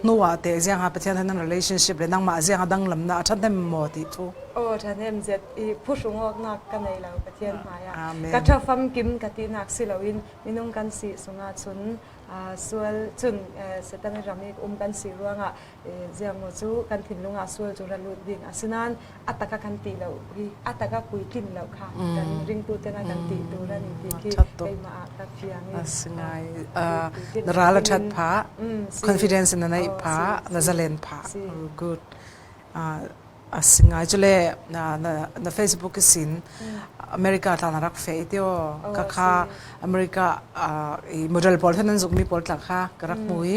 nu ah te ziang ha Pathian han relationship le nangmah ziang ha dang lam na a that hem mo ti thu o than hem zet i phuhrung ok nak ka nei lo Pathian hmai ah ka tha fam kim ka ti nak si lo in minung kan si sunga chun sual chun setan ram i um kan si ruangah ziang maw cu kan thinlung ah sual cu ra lut ding asinain a taka kan ti lo hi a taka puitlin lo kha kan ringtu tena kan ti tur ani ti khi keimah ah ka fiang i asingai na ral a that pha confidence na nei pha na zalen pha good asingai chule na na Facebook sin America tla na rak fe tio ka kha America i model pawl thanan zuk mi pawl tla kha ka rak mui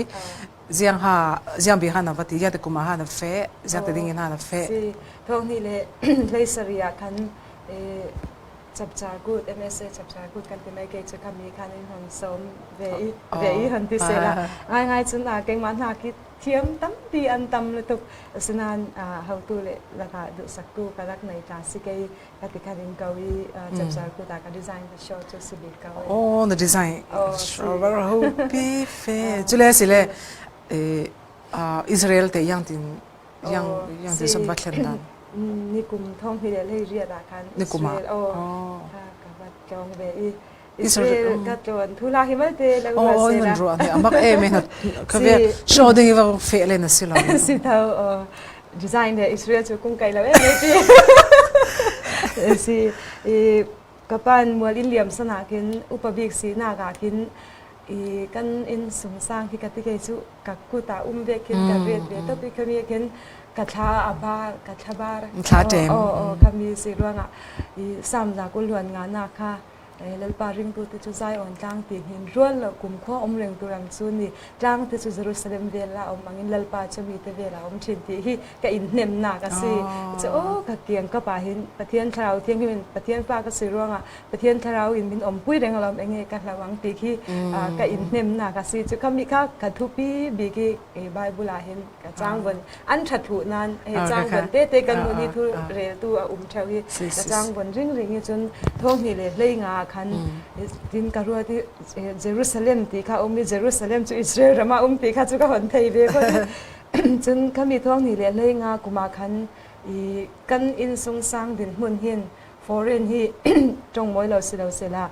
Ziang ha ziang bi ha na va ti ya te kuma ha na fe ziang te ding in ha na fe. Si thong ni le hlei ah khan chapchar kut MSA chapchar kut kan ti mai ke chu khami khan in hon som ve i ve i han ti se la ngai ngai chun a keimah hna ki thiam tampi an tam lutuk sinan hautu le laka du saktu ka rak nei ta si kei ka ti khan in ko i chapchar kut ah ka design ka show chu si bik ko oh na design oh ho pi fe chule si le Israel te yang tin yang yang tin som ba thlen dan ni kum thong hi le lei riat ah khan ni kuma oh ka va tlong ve i Israel ka tlawn thu la hi mal te la oh oh man ru ane amak e me na ka ve show ding va fe le na si lo si thau design le Israel chu kung kai lo e me ti si i kapan mual in liam sana kin upa bik si na ka kin i kan in sung sang hi ka ti ke chu ka kuta um ve kin ka ret ve to pi khami kin ka thla a bar ka thla bar thla tem o o khami si ruanga i sam za ko luan nga na kha Lalpa ringtute cu Zion tlang ti hin rual lo kumkhua um reng tu ram cu ni tlang te cu Jerusalem vel ah um angin Lalpa cu mi te vel ah um thin ti hi ka in hnemnak a si cu o ka kiang ka pa hin Pathian thlarau thianghlim in Pathian fa ka si ruangah Pathian thlarau in min om pui reng lom enge ka hlawang ti khi ka in hnemnak a si cu khami kha ka thupi bik i Bible ah hin ka chang von an tha thu nan he chang von te te kan mu ni thu rel tu a um theu hi ka chang von ring ring hi cun thong hi le hlei nga khan tin ka ruat i Jerusalem ti kha um i Jerusalem cu Israel rama um ti kha cu ka hon thei ve ko cun khami thong ni le hlei nga kuma khan i kan in sung sang din hmun hin foreign hi tong moi lo si lo sela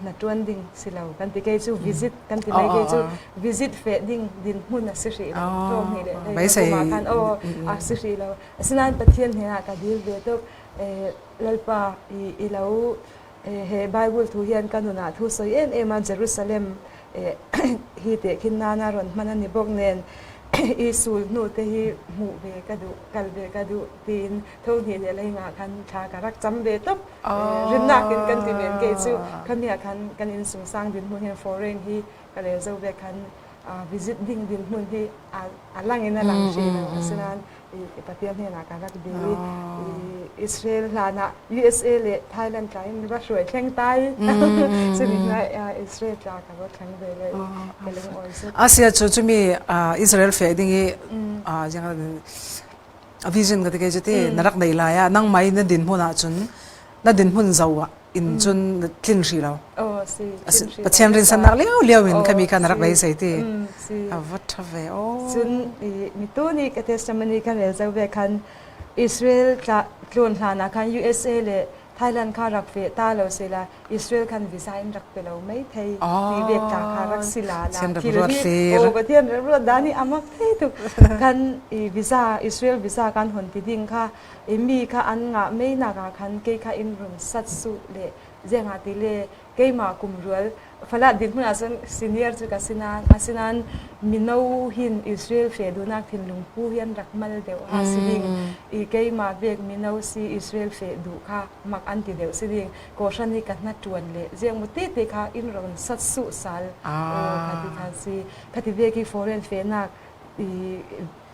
na tuan ding si lo kan ti kei cu visit kan ti mai kei cu visit fe ding din hmun a si hrih lo thong hi le kuma khan o a si hrih lo asinain Pathian he ka dil ve tuk lalpa i lo he Bible thu hian ka nunah thu soi em em a Jerusalem hi te khin nana ron hman ani bok nen i sul hnu te hi hmuh ve ka duh kal ve ka duh tiin thong le lei nga khan thla ka rak cam ve top rinnak in kan ti men ke chu khami ah khan kan in sung sang din hmun hin foreign hi ka le zo ve khan visit ding din hmun hi a lang in a lang shi lo asinan i Pathian he na ka rak dil i. Israel hlan ah USA le Thailand tla in va hruai thleng tai. Cumi hna Israel tla ka va thleng ve le ka lung awi zet. Asia cu cumi Israel fe ding i a vision ka ti ke ti na rak nei lai ah nang mai na din hmun ah cun na din hmun zo ah in cun tlin hri lo. Oh si. Pathian rin sannak liao liao in kami kha na rak bei sei ti. A va tha ve o. Cun mi tu ni ka testimony kan rel zo ve khan Israel tlawn hlan ah khan USA le Thailand kha rak fe ta lo sela Israel khan visa in rak pe lo mai thei ti vek ta kha rak si la la thil hi o Pathian rak ruat dan hi amak thei tuk kan i visa Israel visa kan hon ti ding kha i mi kha an ngah mei nak ah khan kei kha in run sat su le zenga ti le keimah kum rual Falah dirhmun ahcun senior cu ka si nain asinain mino hin Israel fe duhnak thinlung pu hi an rak mal deuh ha si ding i keimah vek mino si Israel fe duh kha mak an ti deuh si ding kawhhran hi ka hna ṭuan le ziang mu te te kha in ron sat su sal o khati khan si khati vek i foreign fenak i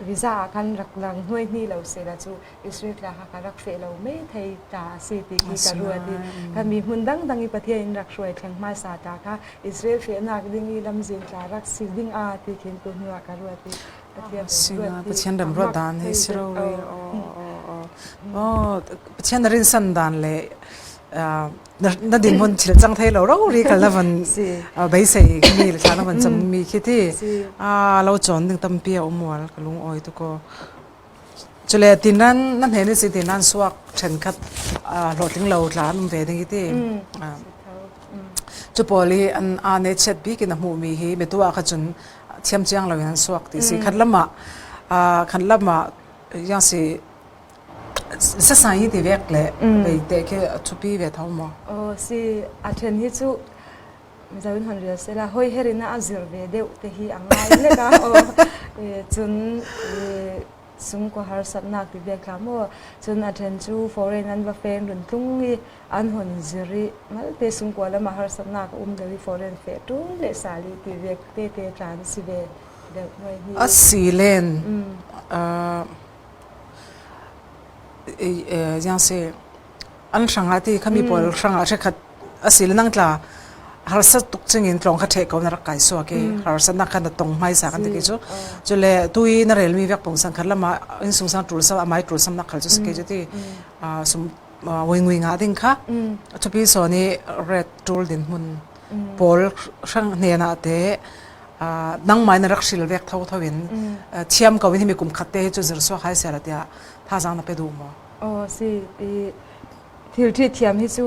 visa ah khan rak lang hnuai hni lo sela cu Israel tla kha ka rak feh lo mei thei ta a si ti khi ka ruat i kan mi hmun dangdang i Pathian in rak hruai thleng hmaisa ta kha Israel fehnak ding i lamzin tla rak si ding a ti khin tu hnu ah ka ruat i Pathian ruat Pathian ram ruat dan hi si ro ri o Pathian rin san dan le na dinhmun thil cang thei lo ro ri kal na van beisei mi le thla na van cam mi khi ti a lo chon ding tampi a um wal ka lung oi tu ko chule tinan na hne ni si tinan suak then khat hlawhtling lo tla an um ve ding ti chu poli an a ne chet bi kin a hmu mi hi me tu a kha chun thiam chiang lo in an suak ti si khat lama khat lama yang si Sasai hi ti vek le vei te khi a thupi ve tho maw? Aw si, a then hi cu Mizo in hon rial sela hoi herin a zir ve deuh te hi a ngai lek a aw cun sungkua harsatnak ti vek hlah maw cun a then cu foreign an va feng run tlung i an hon zir i malte sungkua lam ah harsatnak a um deuh i foreign fe tul le sal i ti vek te te tlan si ve deuh noi hi. A si len. An hrangah ti khami pawl hrangah hrikhat asi le nang tla harsa tuk chingin tlawng kha ṭheh ko na rak kai suak i harsa nak kha na tong hmaisa kan ti ki cu cule tui na relmi vek pung sang khat lama in sung sang ṭul sam amai ṭul sam nak khal cu sike cu ti sum wei ngui nga ding kha chupi so ni red ṭul din hmun pawl hrang hnena te nangmah na rak hril vek tho tho in thiam ko in himi kum khat te cu zir suak hai sela tiah thazaang na pe duh maw? Oh si i thil thi thiam hi cu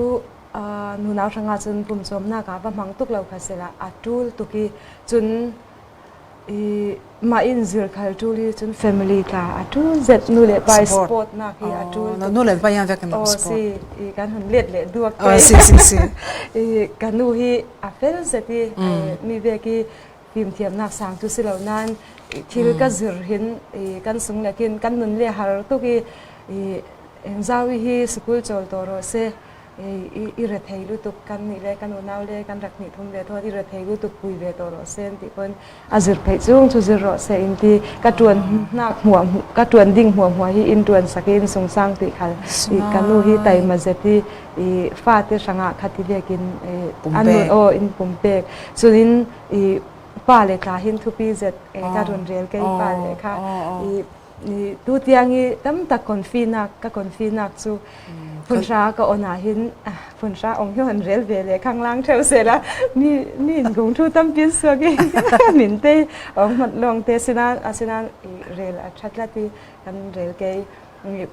nunau hrangah cun pumcawmnak ah va hmang tuk lo kha sela a tul tuk i cun i mah in zir khal tul i cun family tla a tul zet nu le pa sport nak hi a tul nu le pa yang vek oh sport si i kan hun let le duak ke si si si i kanu hi a fel zet i mi vek i fimthiamnak sang cu si lo nain thil ka zir hin kan sung le kin kan nun le har tuk i zawi hi sikul chawl to ro se i rethei lu tuk kan nih le kan unau le kan rak nih thum ve thon i rethei lu tuk pui ve to ro sen ti pon a zir phei chung chu zir ro se in ti ka tuan nak hmuah ka tuan ding hmuah hmuah hi in tuan sakin sung sang ti khal i kanu hi taima zeti i fate hrangah khati vekin an o in pumpek cunin i pa le tla hin thupi zet ka run rel kei pa le kha i tu tiang i tam tak konfinak ka konfinak cu phunhra ka on ah hin phunhra ong hi hon rel ve le khanglang theu se la mi mi in gung thu tampi suak i min te ong mat long te sinan asinan rel a thatla ti kan rel kei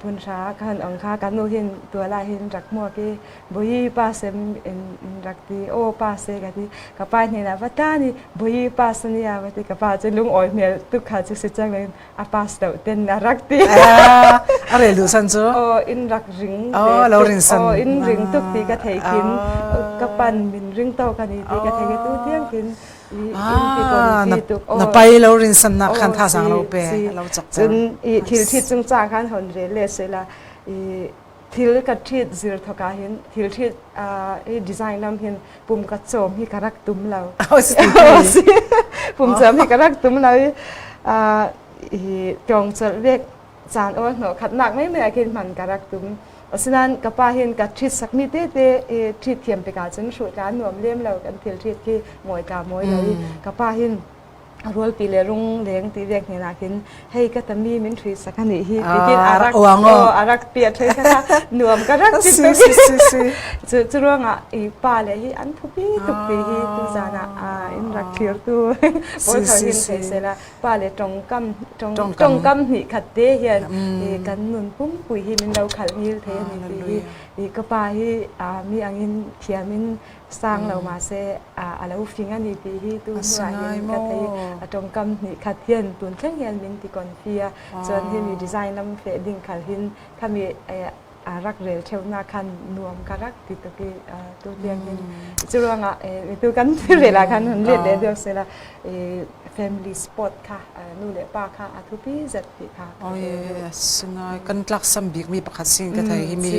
phunhra kan ong kha kan nu hin tuala hin rak hmuak i bui pa sem in rak ti o pa se ka ti ka pa hnen ah va ta ni bui pa se ni a va ti ka pa cu lung awi hmel tuk kha cu si cang in a pass do ten a rak ti a rel du san cu o in rak ring oh lo ring san o in ring tuk ti ka thei khin ka pan min ring to ka ni ti ka thei tu tiang khin Na pai lo rin san nak khan tha sang lo pe lo chak cun i thil thit cung cha khan hon re le se la i thil ka thit zir thoka hin thil thit i design lam hin pum ka chom hi ka rak tum lo pum chom hi ka rak tum lo i i tong chol vek caan aw hno khat nak mai mai khin man ka rak tum. Asinain ka pa hin ka ṭhit sakmi tete ṭhit thiam tikah cun hruh tla nuam lem lo kan thil ṭhit khi mawi tla mawi lo i ka pa hin rualpi le rung leng ti vek hnen ah khin hei ka tami min ṭhui sak ani hi tikin arak arak pia thei kha nuam ka rak ti si si si si cu cu ruangah i pa le hi an thupi tuk ti hi tu zan ah in rak thlir tu pawl thar hin thei sela pa le tongkam tongkam hnih khat te hian kan nun pumpui hi min lo khalh ngil thei ani ti hi i ka pa hi mi angin thiam in sang lo ma se a lo fing ani ti hi tu hnu ah hin ka thei a tongkam hnih khat hian tun thleng hian min ti kon fi a chuan hi mi design lam fe ding khal hin khami a rak rel theunak khan nuam ka rak ti tuk i tu tiang hin cu ruangah tu kan rel ah khan hun let le deuh sela family sport kha nu le pa kha a thupi zet ti kha oi singai kan tlak sam bik mi pakhat sin ka thei hi mi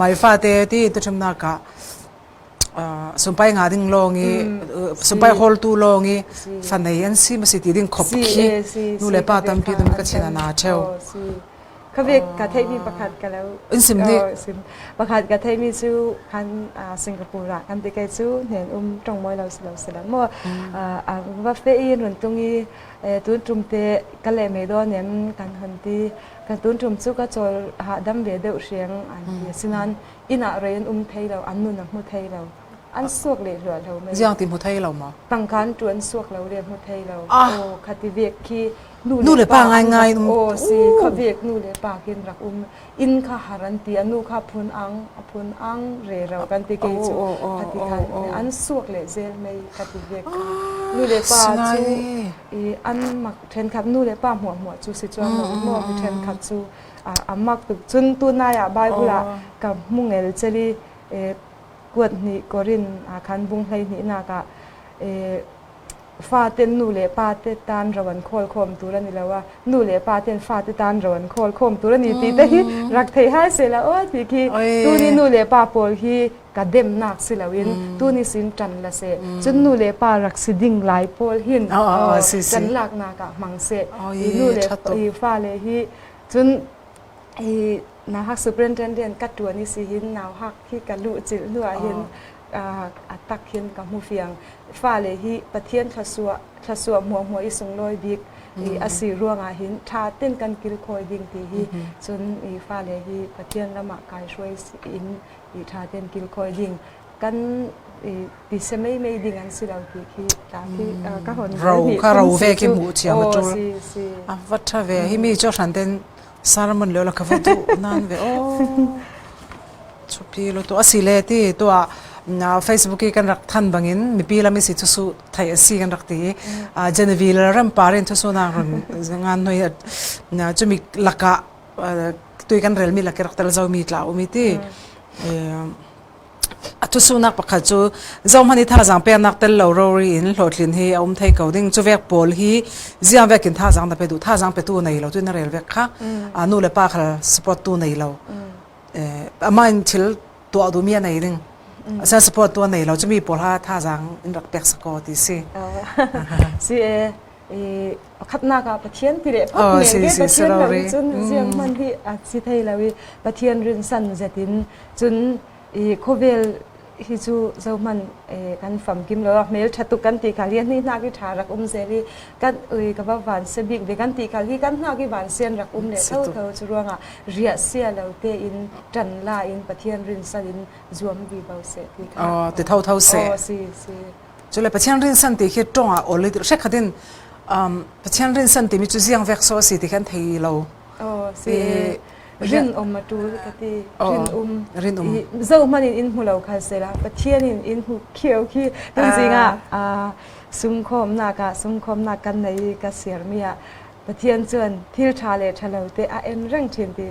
mai fa te ti tu thum na ka sumpai nga ding long i sumpai hol tu long i fanei an si ma si ti ding khop khi nu le pa tampi dum ka china na theu Khavek ka theihmi pakhat ka lo in sim ni sim pakhat ka theihmi cu kan Singapore ah kan ti kai cu hnen um tong moi lo si lo si lo mo va fe i run tung i tun tum te ka le me do nem kan hon ti kan tun tum cu ka chol ha dam ve deuh hriang an ti sinan ina rein um thei lo an nun a mu thei lo an suak le hluah lo mai ziang ti mu thei lo ma tangkan tu an suak lo le mu thei lo o khati vek khi nu le pa ngaingai aw si khavek nu le pa kin rak um inn kha haran ti anu kha phun ang phun ang re ro kan ti ke chu khati khan an suak le zel mei khati vek kha nu le pa chu i an mak then khat nu le pa hmuah hmuah chu si chuan lo mo mi then khat chu a mak tuk chun tu nai ah bible ah ka mungel cheli kuat ni korin a khan bung hlei ni na ka faten nu le pa te tan ro an khawl khawm tur ani lo a nu le pa ten fate tan ro an khawl khawm tur ani ti te hi rak thei hai se la o ti khi tu ni nu le pa pawl hi ka dem nak si lo in tu ni sin tan la se chun nu le pa rak si ding lai pawl hin tan lak nak ah mang se nu le i fa le hi chun i na hak superintendent ka tuan i si hin nau hak hi ka lu chil nu ah hin a tak hin ka hmu fiang fale hi Pathian thluachuah thluachuah hmuahhmuah i sunglawi bik i a si ruangah hin ṭha ten kan kilkhawi ding ti hi cun i fale hi Pathian ram ah kai hruai in i ṭha ten kilkhawi ding kan i ti se mei mei ding an si lo ti khi ta khi ka hon ro kha ro ve ki mu chiam a tul a va tha ve hi mi cho hran ten sermon le la ka va tu nan ve o Chupi lo tu asile ti tu ah Facebook i kan rak than bangin mipi lam i si thusu thai asi kan rak ti Genevieve ram parin thusu nak ron ngan noi chumi laka tui kan rel mi laki rak tel zo mi tla umi ti a thusunak pakhat cu zohman i thazang peknak tel lo rori in hlawhtlin hi a um thei ko ding cu vek pawl hi ziang vek in thazang na pe duh thazang pe tu nei lo tu na rel vek kha nu le pa khal support tu nei lo amah in thil tuah duhmi a nei ding asa support tu a nei lo cumi pawl ha thazang in rak pek sako ti si si e pakhatnak ah Pathian ti le phot men ke Pathian lo cun ziang man hi a si thei lo i Pathian rin san zetin cun i khawvel hi cu zohman kan famkim lo hmel tha tuk kan ti khal hi ni hna ki tha rak um zel i kan ui ka va van se bik ve kan ti khal hi kan hna ki van sian rak um le tho tho chu ruangah ria sia lo te in tan la in Pathian rin sal in zuam vi bo se ti kha oh ti tho tho se oh si si chule Pathian rin san ti khi tong a oli hre khatin um Pathian rin san ti mi chu ziang vek so si ti khan thei lo oh si rin um a tul ka ti rin um rin um zo man in in hmu lo khal sela Pathian in in hmu khiau khi tun zinga sungkhom nak ah sungkhom nak kan nei ka siar mi ah Pathian chuan thil tha le tha lo te a en reng thin ti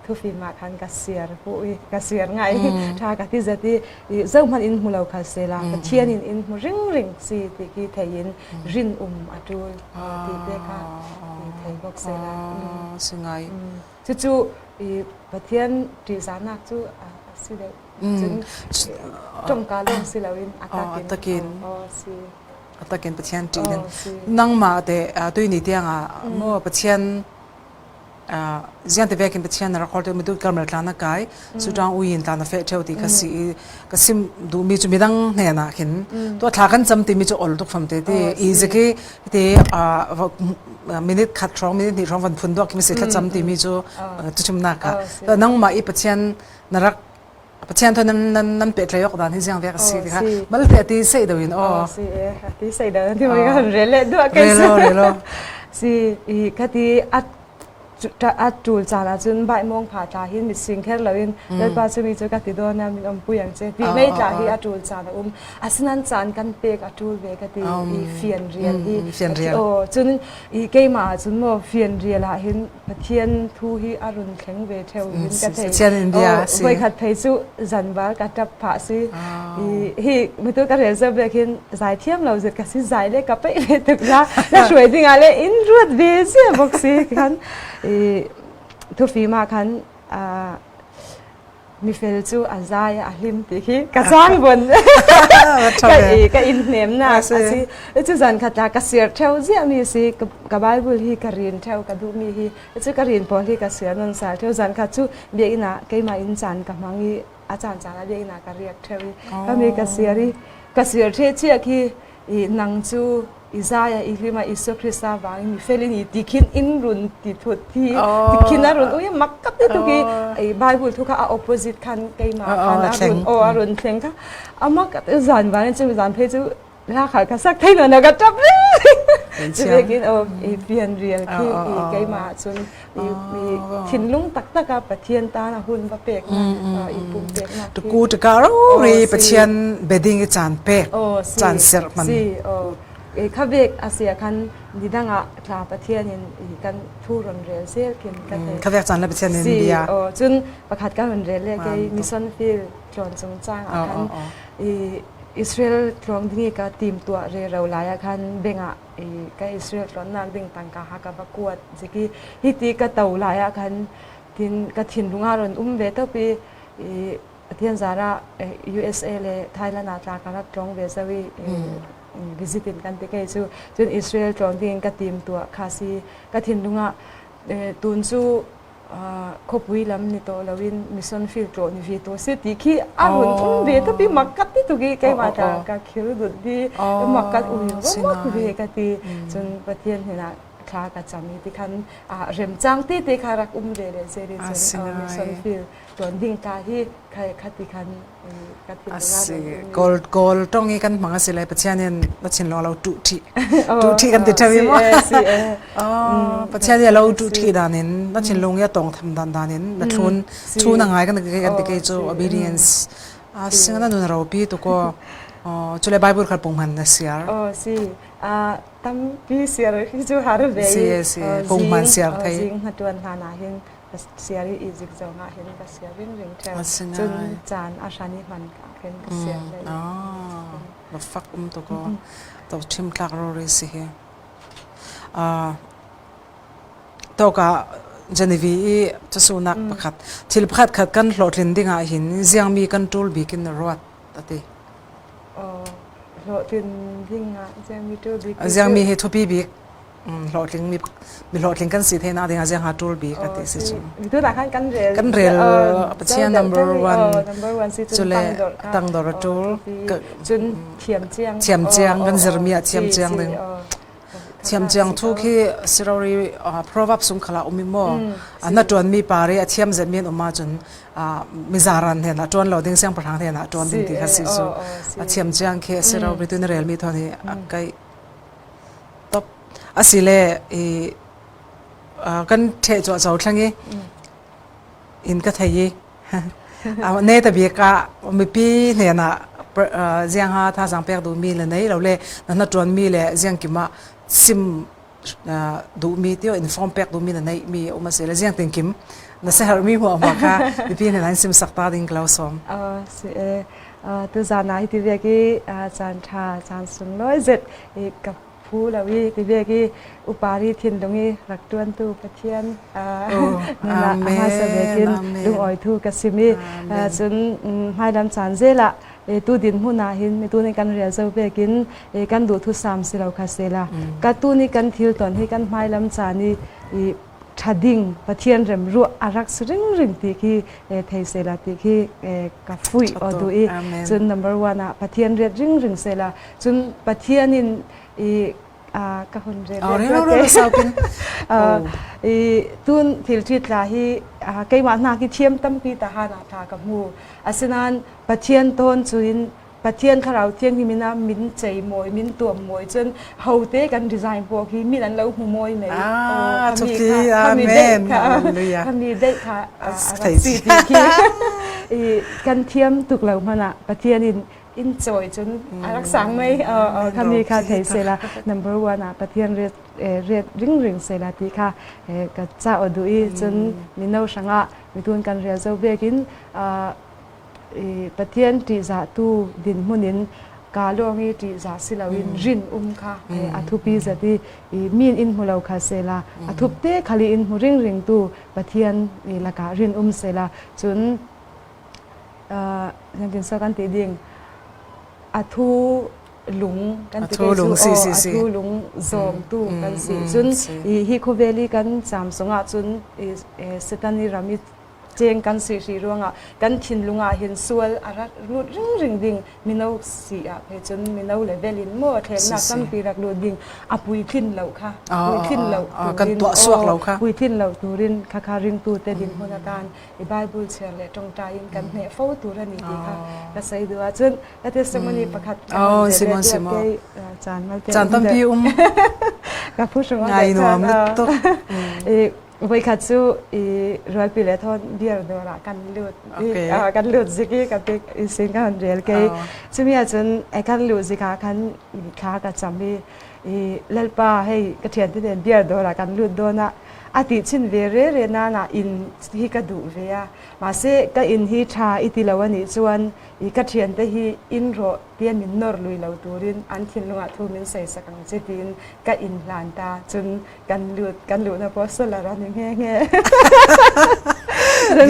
thufim ah khan ka siar hu i ka siar ngai tha ka ti zati zo man in hmu lo khal sela Pathian in in hmu ring ring si ti ki thei in rin um a tul ti te kha thei bok sela singai Cucu Pathian ṭihzahnak cu a si deuh. Cun ṭongka lawng si loin a takin. Si. A takin Pathian ṭih ding. Nangmah te tui ni tiang ah maw Pathian Zian te vekin Pathian na rak hol te mi du Karmel tla na kai sutang uin tla na fe theu ti kha si i ka sim du mi chu midang hne na khin to thla kan cham ti mi chu ol tuk fam te ti i zaki te minute khat rong minute ni rong van phun dok mi si thla cham ti mi chu chu chum na ka to nang ma i Pathian na rak Pathian tho nan nan nan pe tlai ok dan hi jiang vek si ti kha mal te ti sei do in o si e ti sei do ti mo kan rele du ka relo relo si i khati at a tul caan ahcun bai mong pha tla hin mising kher loin lalpa cu mi cu ka ti dawn min om pui ang che ti mei tla hi a tul caan a um asinan caan kan pek a tul ve ka ti i fian rial hi fian rial o cun i keimah ahcun mo fian rial ah hin Pathian thu hi a run thleng ve theo in ka thei Pathian in bia si voi khat phei cu zanbar ka tap phah si i hi mitu ka rel zau bek hin zai thiam lo zet ka si zai le ka peih ve tuk la na hruai ding ah le in ruat ve sia bok si khan i thufi ma khan mifel cu a zai a hlim ti khi ka cang bon ka i ka in hnem na a si cu zan khat la ka sir theo zia mi si ka bible hi ka rin theo ka duh mi hi cu ka rin pawl hi ka sir non sal theo zan khat cu biakinn ah keimah in caan ka hmang i a caan caan ah biakinn ah ka riak theo i ka mi ka sir i ka sir the chia khi i nang cu Isaiah i hlima Isu Krista wang mi felin i tikhin in run ti thut thi tikhin a run ui mak kap ti tu ki i Bible thu kha a opposite khan keima khan a run o a run thleng kha amak zan van chu zan phei chu la kha ka sak thei na ka tap ri chu o i pian real khi i keima chun i thinlung taktak a Pathian ta na hun va pek na i pum pek na tu ku ta ka ro ri Pathian bedding i caan pek caan ser man si o e kha bek asia khan nidang ah tla Pathian in i kan thu ron rel sel kin ka te kha vek caan la Pathian in bia o cun pakhat kan ron rel le ke mission field tlon chung chang a khan i Israel tlong ding ka team tua re ro lai a khan benga i ka Israel tlawnnak ding tangka ha ka va kuat ziki hi ti ka to lai ah khan tin ka thinlung ah ron um ve top i i Pathian zara USA le Thailand ah tla ka rak tlong ve zo i visit in kan ti kei cu cun Israel tlong ding ka tim tua kha si ka thinlung ah tun cu khuapui lam ni to loin mission field tlawh ni vi to si ti khi a hun um ve tapi makkat ti tuki keimah ta ka khil dut di makkat ui mak ve ka ti cun Pathian hinah thla ka cam i ti khan remcang ti te kha rak um ve le se ri cun mission field tuan ding ta hi khati khan Asi kawl kawl tong i kan hmang asi lai Pathian in na chin lo lo tu thi tu thi kan ti thawi mo Pathian ya lo tu thi dan in na chin lung ya tong tham dan dan in na thlun chu na ngai kan kan ti ke chu obedience a sing na nun ro pi tu ko chule bible khal pung man na siar oh si a tampi siar hi chu har ve si si pung man siar thai jing ha tuan hna na hin ka siar i izik zong ah hin ka siar ringring ṭheo cun caan a hran i hman ka khin ka siar le ba fak um to ko to thim tlak ro ri si hi to ka Genevieve i chasunak pakhat thil pakhat khat kan hlawhtlin ding ah hin ziangmi kan tul bikin ruat ati hlawhtlin ding ah ziangmi tul bik ziangmi hi thupi bik hlawhtling mi mi hlawhtling kan si the na ding a ziang ha tul bik ati si chu tu ta khan kan rel kan rel Pathian number one number one si chule tangdor a tul cun thiam chiang thiam chiang kan zirmi a thiam chiang ding thiam chiang thu khi sirori proverb sung khala umi mo na tuan mi pari a thiam zet min uma chun mizaran he na tuan lo ding siang pahrang he na tuan ding ti kha si chu a thiam chiang khi sirori tu na rel mi thoni akai Top. Asile i kan the chu zo thlang i in ka thei i ne ta bi ka mipi hne na ziang ha tha sang pek du mi le nei lo le na na tuan mi le ziang kima sim du mi tio inform pek du mi na nei mi uma se le ziang tin kim na se har mi hu ma kha mipi hne nan sim sakta ding klau som si e tu zana hi ti ve ki chan tha chan sung loi zet i ka phu lo i ti bek i upari thinlung i rak tuantu Pathian nunah a hmasa bekin lungawi thu ka sim i cun hmailam caan zel ah tu din hmun ah hin mitu nih kan rial zo bekin kan duh thu sam si lo kha sela ka tu ni kan thil ton hi kan hmailam caan i i ṭha ding Pathian remruah a rak si ringring ti khi thei sela ti khi ka fuih o du i cun number one ah Pathian riat ringring sela cun Pathian in i ka hun re i tun thil ṭhi tla hi keimah hna khi thiam tampi ta han ah tha ka hmu asinain Pathian tawn cuin Pathian thlarau thianghlim in a min chei mawi min tuam mawi cun hote kan design pawl khi min an lo hmu mawi mei. Ah, cuki amen. Hallelujah. Khami deih kha a rak si ti khi i kan thiam tuk lo hmanh ah Pathian in in cawi cun a rak sang mei. Khami kha thei sela number one ah Pathian riat riat ringring sela ti kha ka ca o du i cun mino hrangah mitun kan rial zo bekin Pathian ṭihzahtu dinhmun in kaa lawng i ṭihzah si loin rin um kha a thupi zat i min in hmu lo kha sela a thup te khali in hmu ringringtu Pathian lakah rin um sela cun zeitin so kan ti ding a thu lung kan ti Athu lung si si si athu lung zawmtu kan si cun hi khuavel i kan caam zongah cun Satan i ram i Ceng kan si hri ruangah kan thinlung ah hin sual a rak lut ringring ding mino si ah phe cun mino level in maw thleknak tampi rak lut ding a puitlin lo kha puitlin lo kan tuah suak lo kha puitlin lo turin kha kha ringtu te din hun atan i bible chair le tongtai in kan hne fo tur ani ti kha ka sei du ah cun ka testimony pakhat oh simon simon chan malte chan tampi um ka phu sung ngai nuam tuk Voikhat cu i rualpi le thawn beer dawr ah kan lut i kan lut zik i ka pik i sin ka han rel kei cumi ahcun ai kan luh zik ah khan thla ka cam i i lalpa hei ka thian te nen beer dawr ah kan lut dawn ah a ti chin ve re re na na inn hi ka duh ve a mahse ka inn hi tha i ti lo ani chuan i ka thian te hi in rawh tian min nor lui lo turin an thinlung ah thu min sei sak ang che tiin ka in hlan ta cun kan lut kan luh na po solar ani nge nge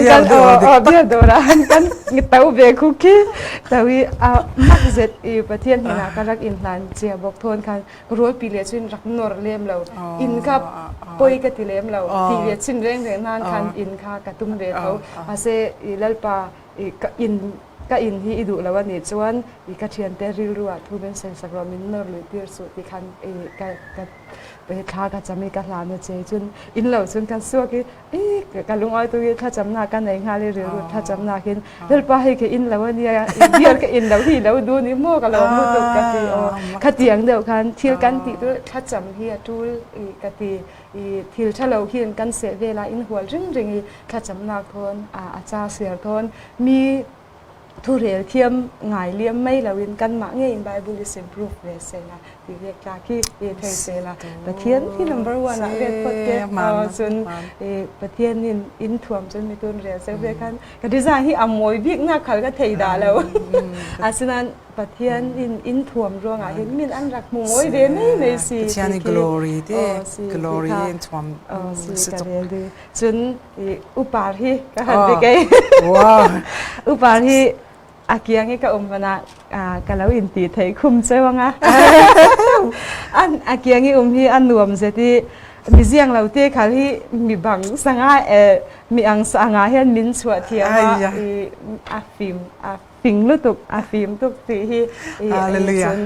kan o bia dora kan tau ve khu khi tawi a mak zet i pathian hina ka rak in hlan chia bok thon khan rol pi le chin rak nor lem lo in ka poi ka ti lem lo ti le chin reng reng nan khan in kha ka tum ve tho ase i lalpa i ka in ka in hi i duh lo ani chuan i ka thian te rilru ah thu ben sen sak ro min nor lui tir su ti khan i ka ka thla ka cam i ka hlan a che cun inn lo cun kan suak i i ka lung oi tu i thlacamnak ka nei hngal i rilru thlacamnak hin lalpa hei ke inn lo ania biar ka inn lo hi lo du ni mo ka lo mu tuk ka ti o khatiang deuh khan thil kan ti tu thlacam hi a tul i ka ti i thil thalo hin kan se vela in hual ring ring i thlacamnak thon a cha siar thon mi thurel thiam ngai liam mai loin kanmah nge in Bible is improve ve sela ti ve tla khi i thei sela Pathian hi number one ah ret phot ke cun Pathian in in thuam cun mitun rel se ve khan ka design hi a mawi bik na khal ka thei da lo asinan Pathian in in thuam ruangah hin min an rak hmu mawi ve mai mai si Pathian glory te glory in thuam si ka rel di Cun upar hi ka han ti kei. Upar hi a kiang i ka um mana ka lo in ti thei khum cheu anga. An a kiang i um hi an nuam zet i mi ziang lo te khal hi mi bang sanga e mi ang sanga hian min chuah thiam a i a fim a fing lutuk a fim tuk ti hi Hallelujah cun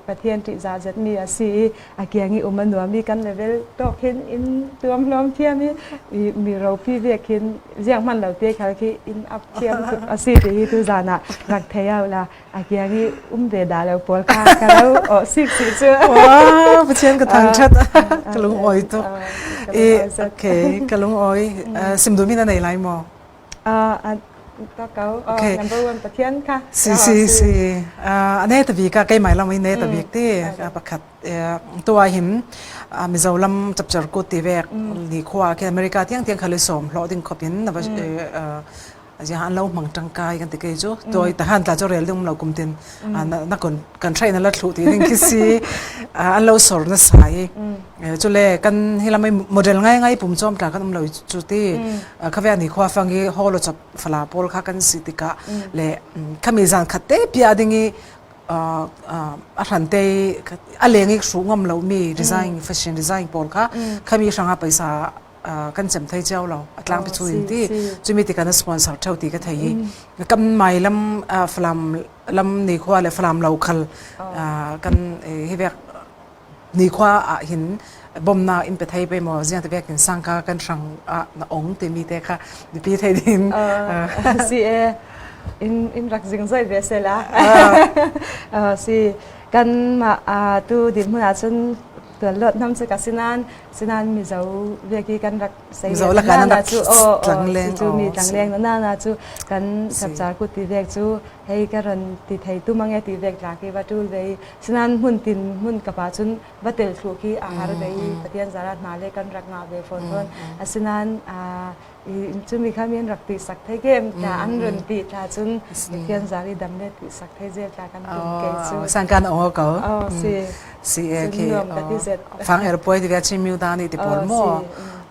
Pathian ṭih zazet mi a si i a kiang i um a nuam i kan level tawk hin in tuam hlawm thiam i mi ropi vek hin ziang hman lo te khal khi in ap thiam tuk a si ti hi tu zan ah rak thei au la a kiang i um ve da lo pawl kha ka lo o sik si cu Wow Pathian ka thangṭhat ka lung oi tuk i okay ka lung oi sim du mi na nei lai maw Ta ko. Okay. Number one Pathian kha. Si si si. Ane tabi ka keimai lam in ne tabi te pakhat tua him Mizoram chapchar ko ti vek ni khua ke America tiang tiang khali som hlo ding khopin na ja an lo mang tangkai kan ti ke chu toi ta han ta cho rel ding lo kum tin na kon kan trai na la thlu ti ding ki si an lo sor na sai chu le kan hilamai model ngai ngai pum chom ta kan um lo chu ti khave ni khua fang i holo chap fala pawl kha kan si tikah le khami zan khat te pia ding i a hran te a leng i hru ngam lo mi design fashion design pawl kha khami hranga paisa kan cem thei cio lo a tlangpi chu in ti chumi ti kan sponsor theu ti ka thei i kan mai lam Falam lam ni khua le Falam lo khal kan hi vek ni khua ah hin bomna in pe thei pe mo ziang te vek in sangka kan hrang ah na ong ti mi te kha pi thei din si e in in rak zing zoi ve se la si kan ma tu din hmun ah cun tuan lot nam chu ka sinan sinan mizo ve ki kan rak sei mizo la kan na chu o tlangleng chu mi tlangleng na na chu kan chapchar ku ti vek chu hei ka ran ti thei tu mange ti vek la ki va tul ve sinan mun tin mun ka pa chun va tel thlu khi a har ve pathian zara hna le kan rak nga ve phone phone asinan chumi kha min rak ti sak thei kem ta an run ti ta chun pathian zari dam le ti sak thei zel ta kan tum ke chu sang kan o ko si si e ke fang er poi ti chi miu da ni ti pol mo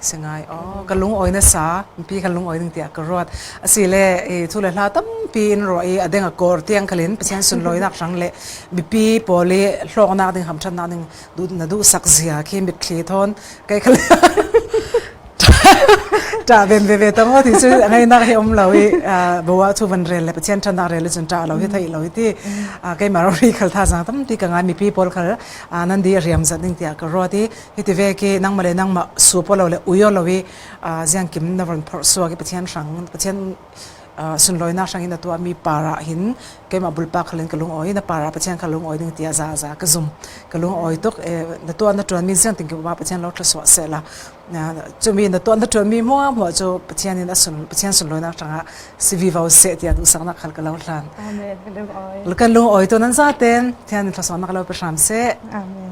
singai o ka lung oi na sa pi ka lung oi ding tia ka ruat asi le e thu le hla tam pi in ro i adeng a kor tiang khalin pathian sun loi nak rang le mi pi poli hlok nak ding ham than nak ding du na du sak zia khi mit thli thon kai khal ṭah ven veve tam ti cu ngainak hi um lo i bawa chu van rel le Pathian ṭhanak rel cun ṭah lo hi theih lo hi ti keimah ro khal tha zang tam ti ka ngai mipi pawl khal nan di riam zat ding tiah ka ruat i hi ti ve ki nangmah le nangmah su po lo le uyo lo i ziang kim na von phorh suak i Pathian hrang Pathian sunlawinak hrang in a tuahmi par ah hin keimah bulpa khal in ka lung awi na par ah Pathian kha lung awi ding tiah za za ka zum ka lung awi tuk na tuah na ṭuanmi ziang ting ki Pathian lo thla suah seh la cumi na tuan na ṭuanmi hmuahhmuah cu Pathian in a sun Pathian sunlawinak hrangah si vivo seh tiah duhsaknak khal ka lo hlan. Amen. Kan lung awi to nan zaten Pathian in thlasawnak lo pe hram seh. Amen.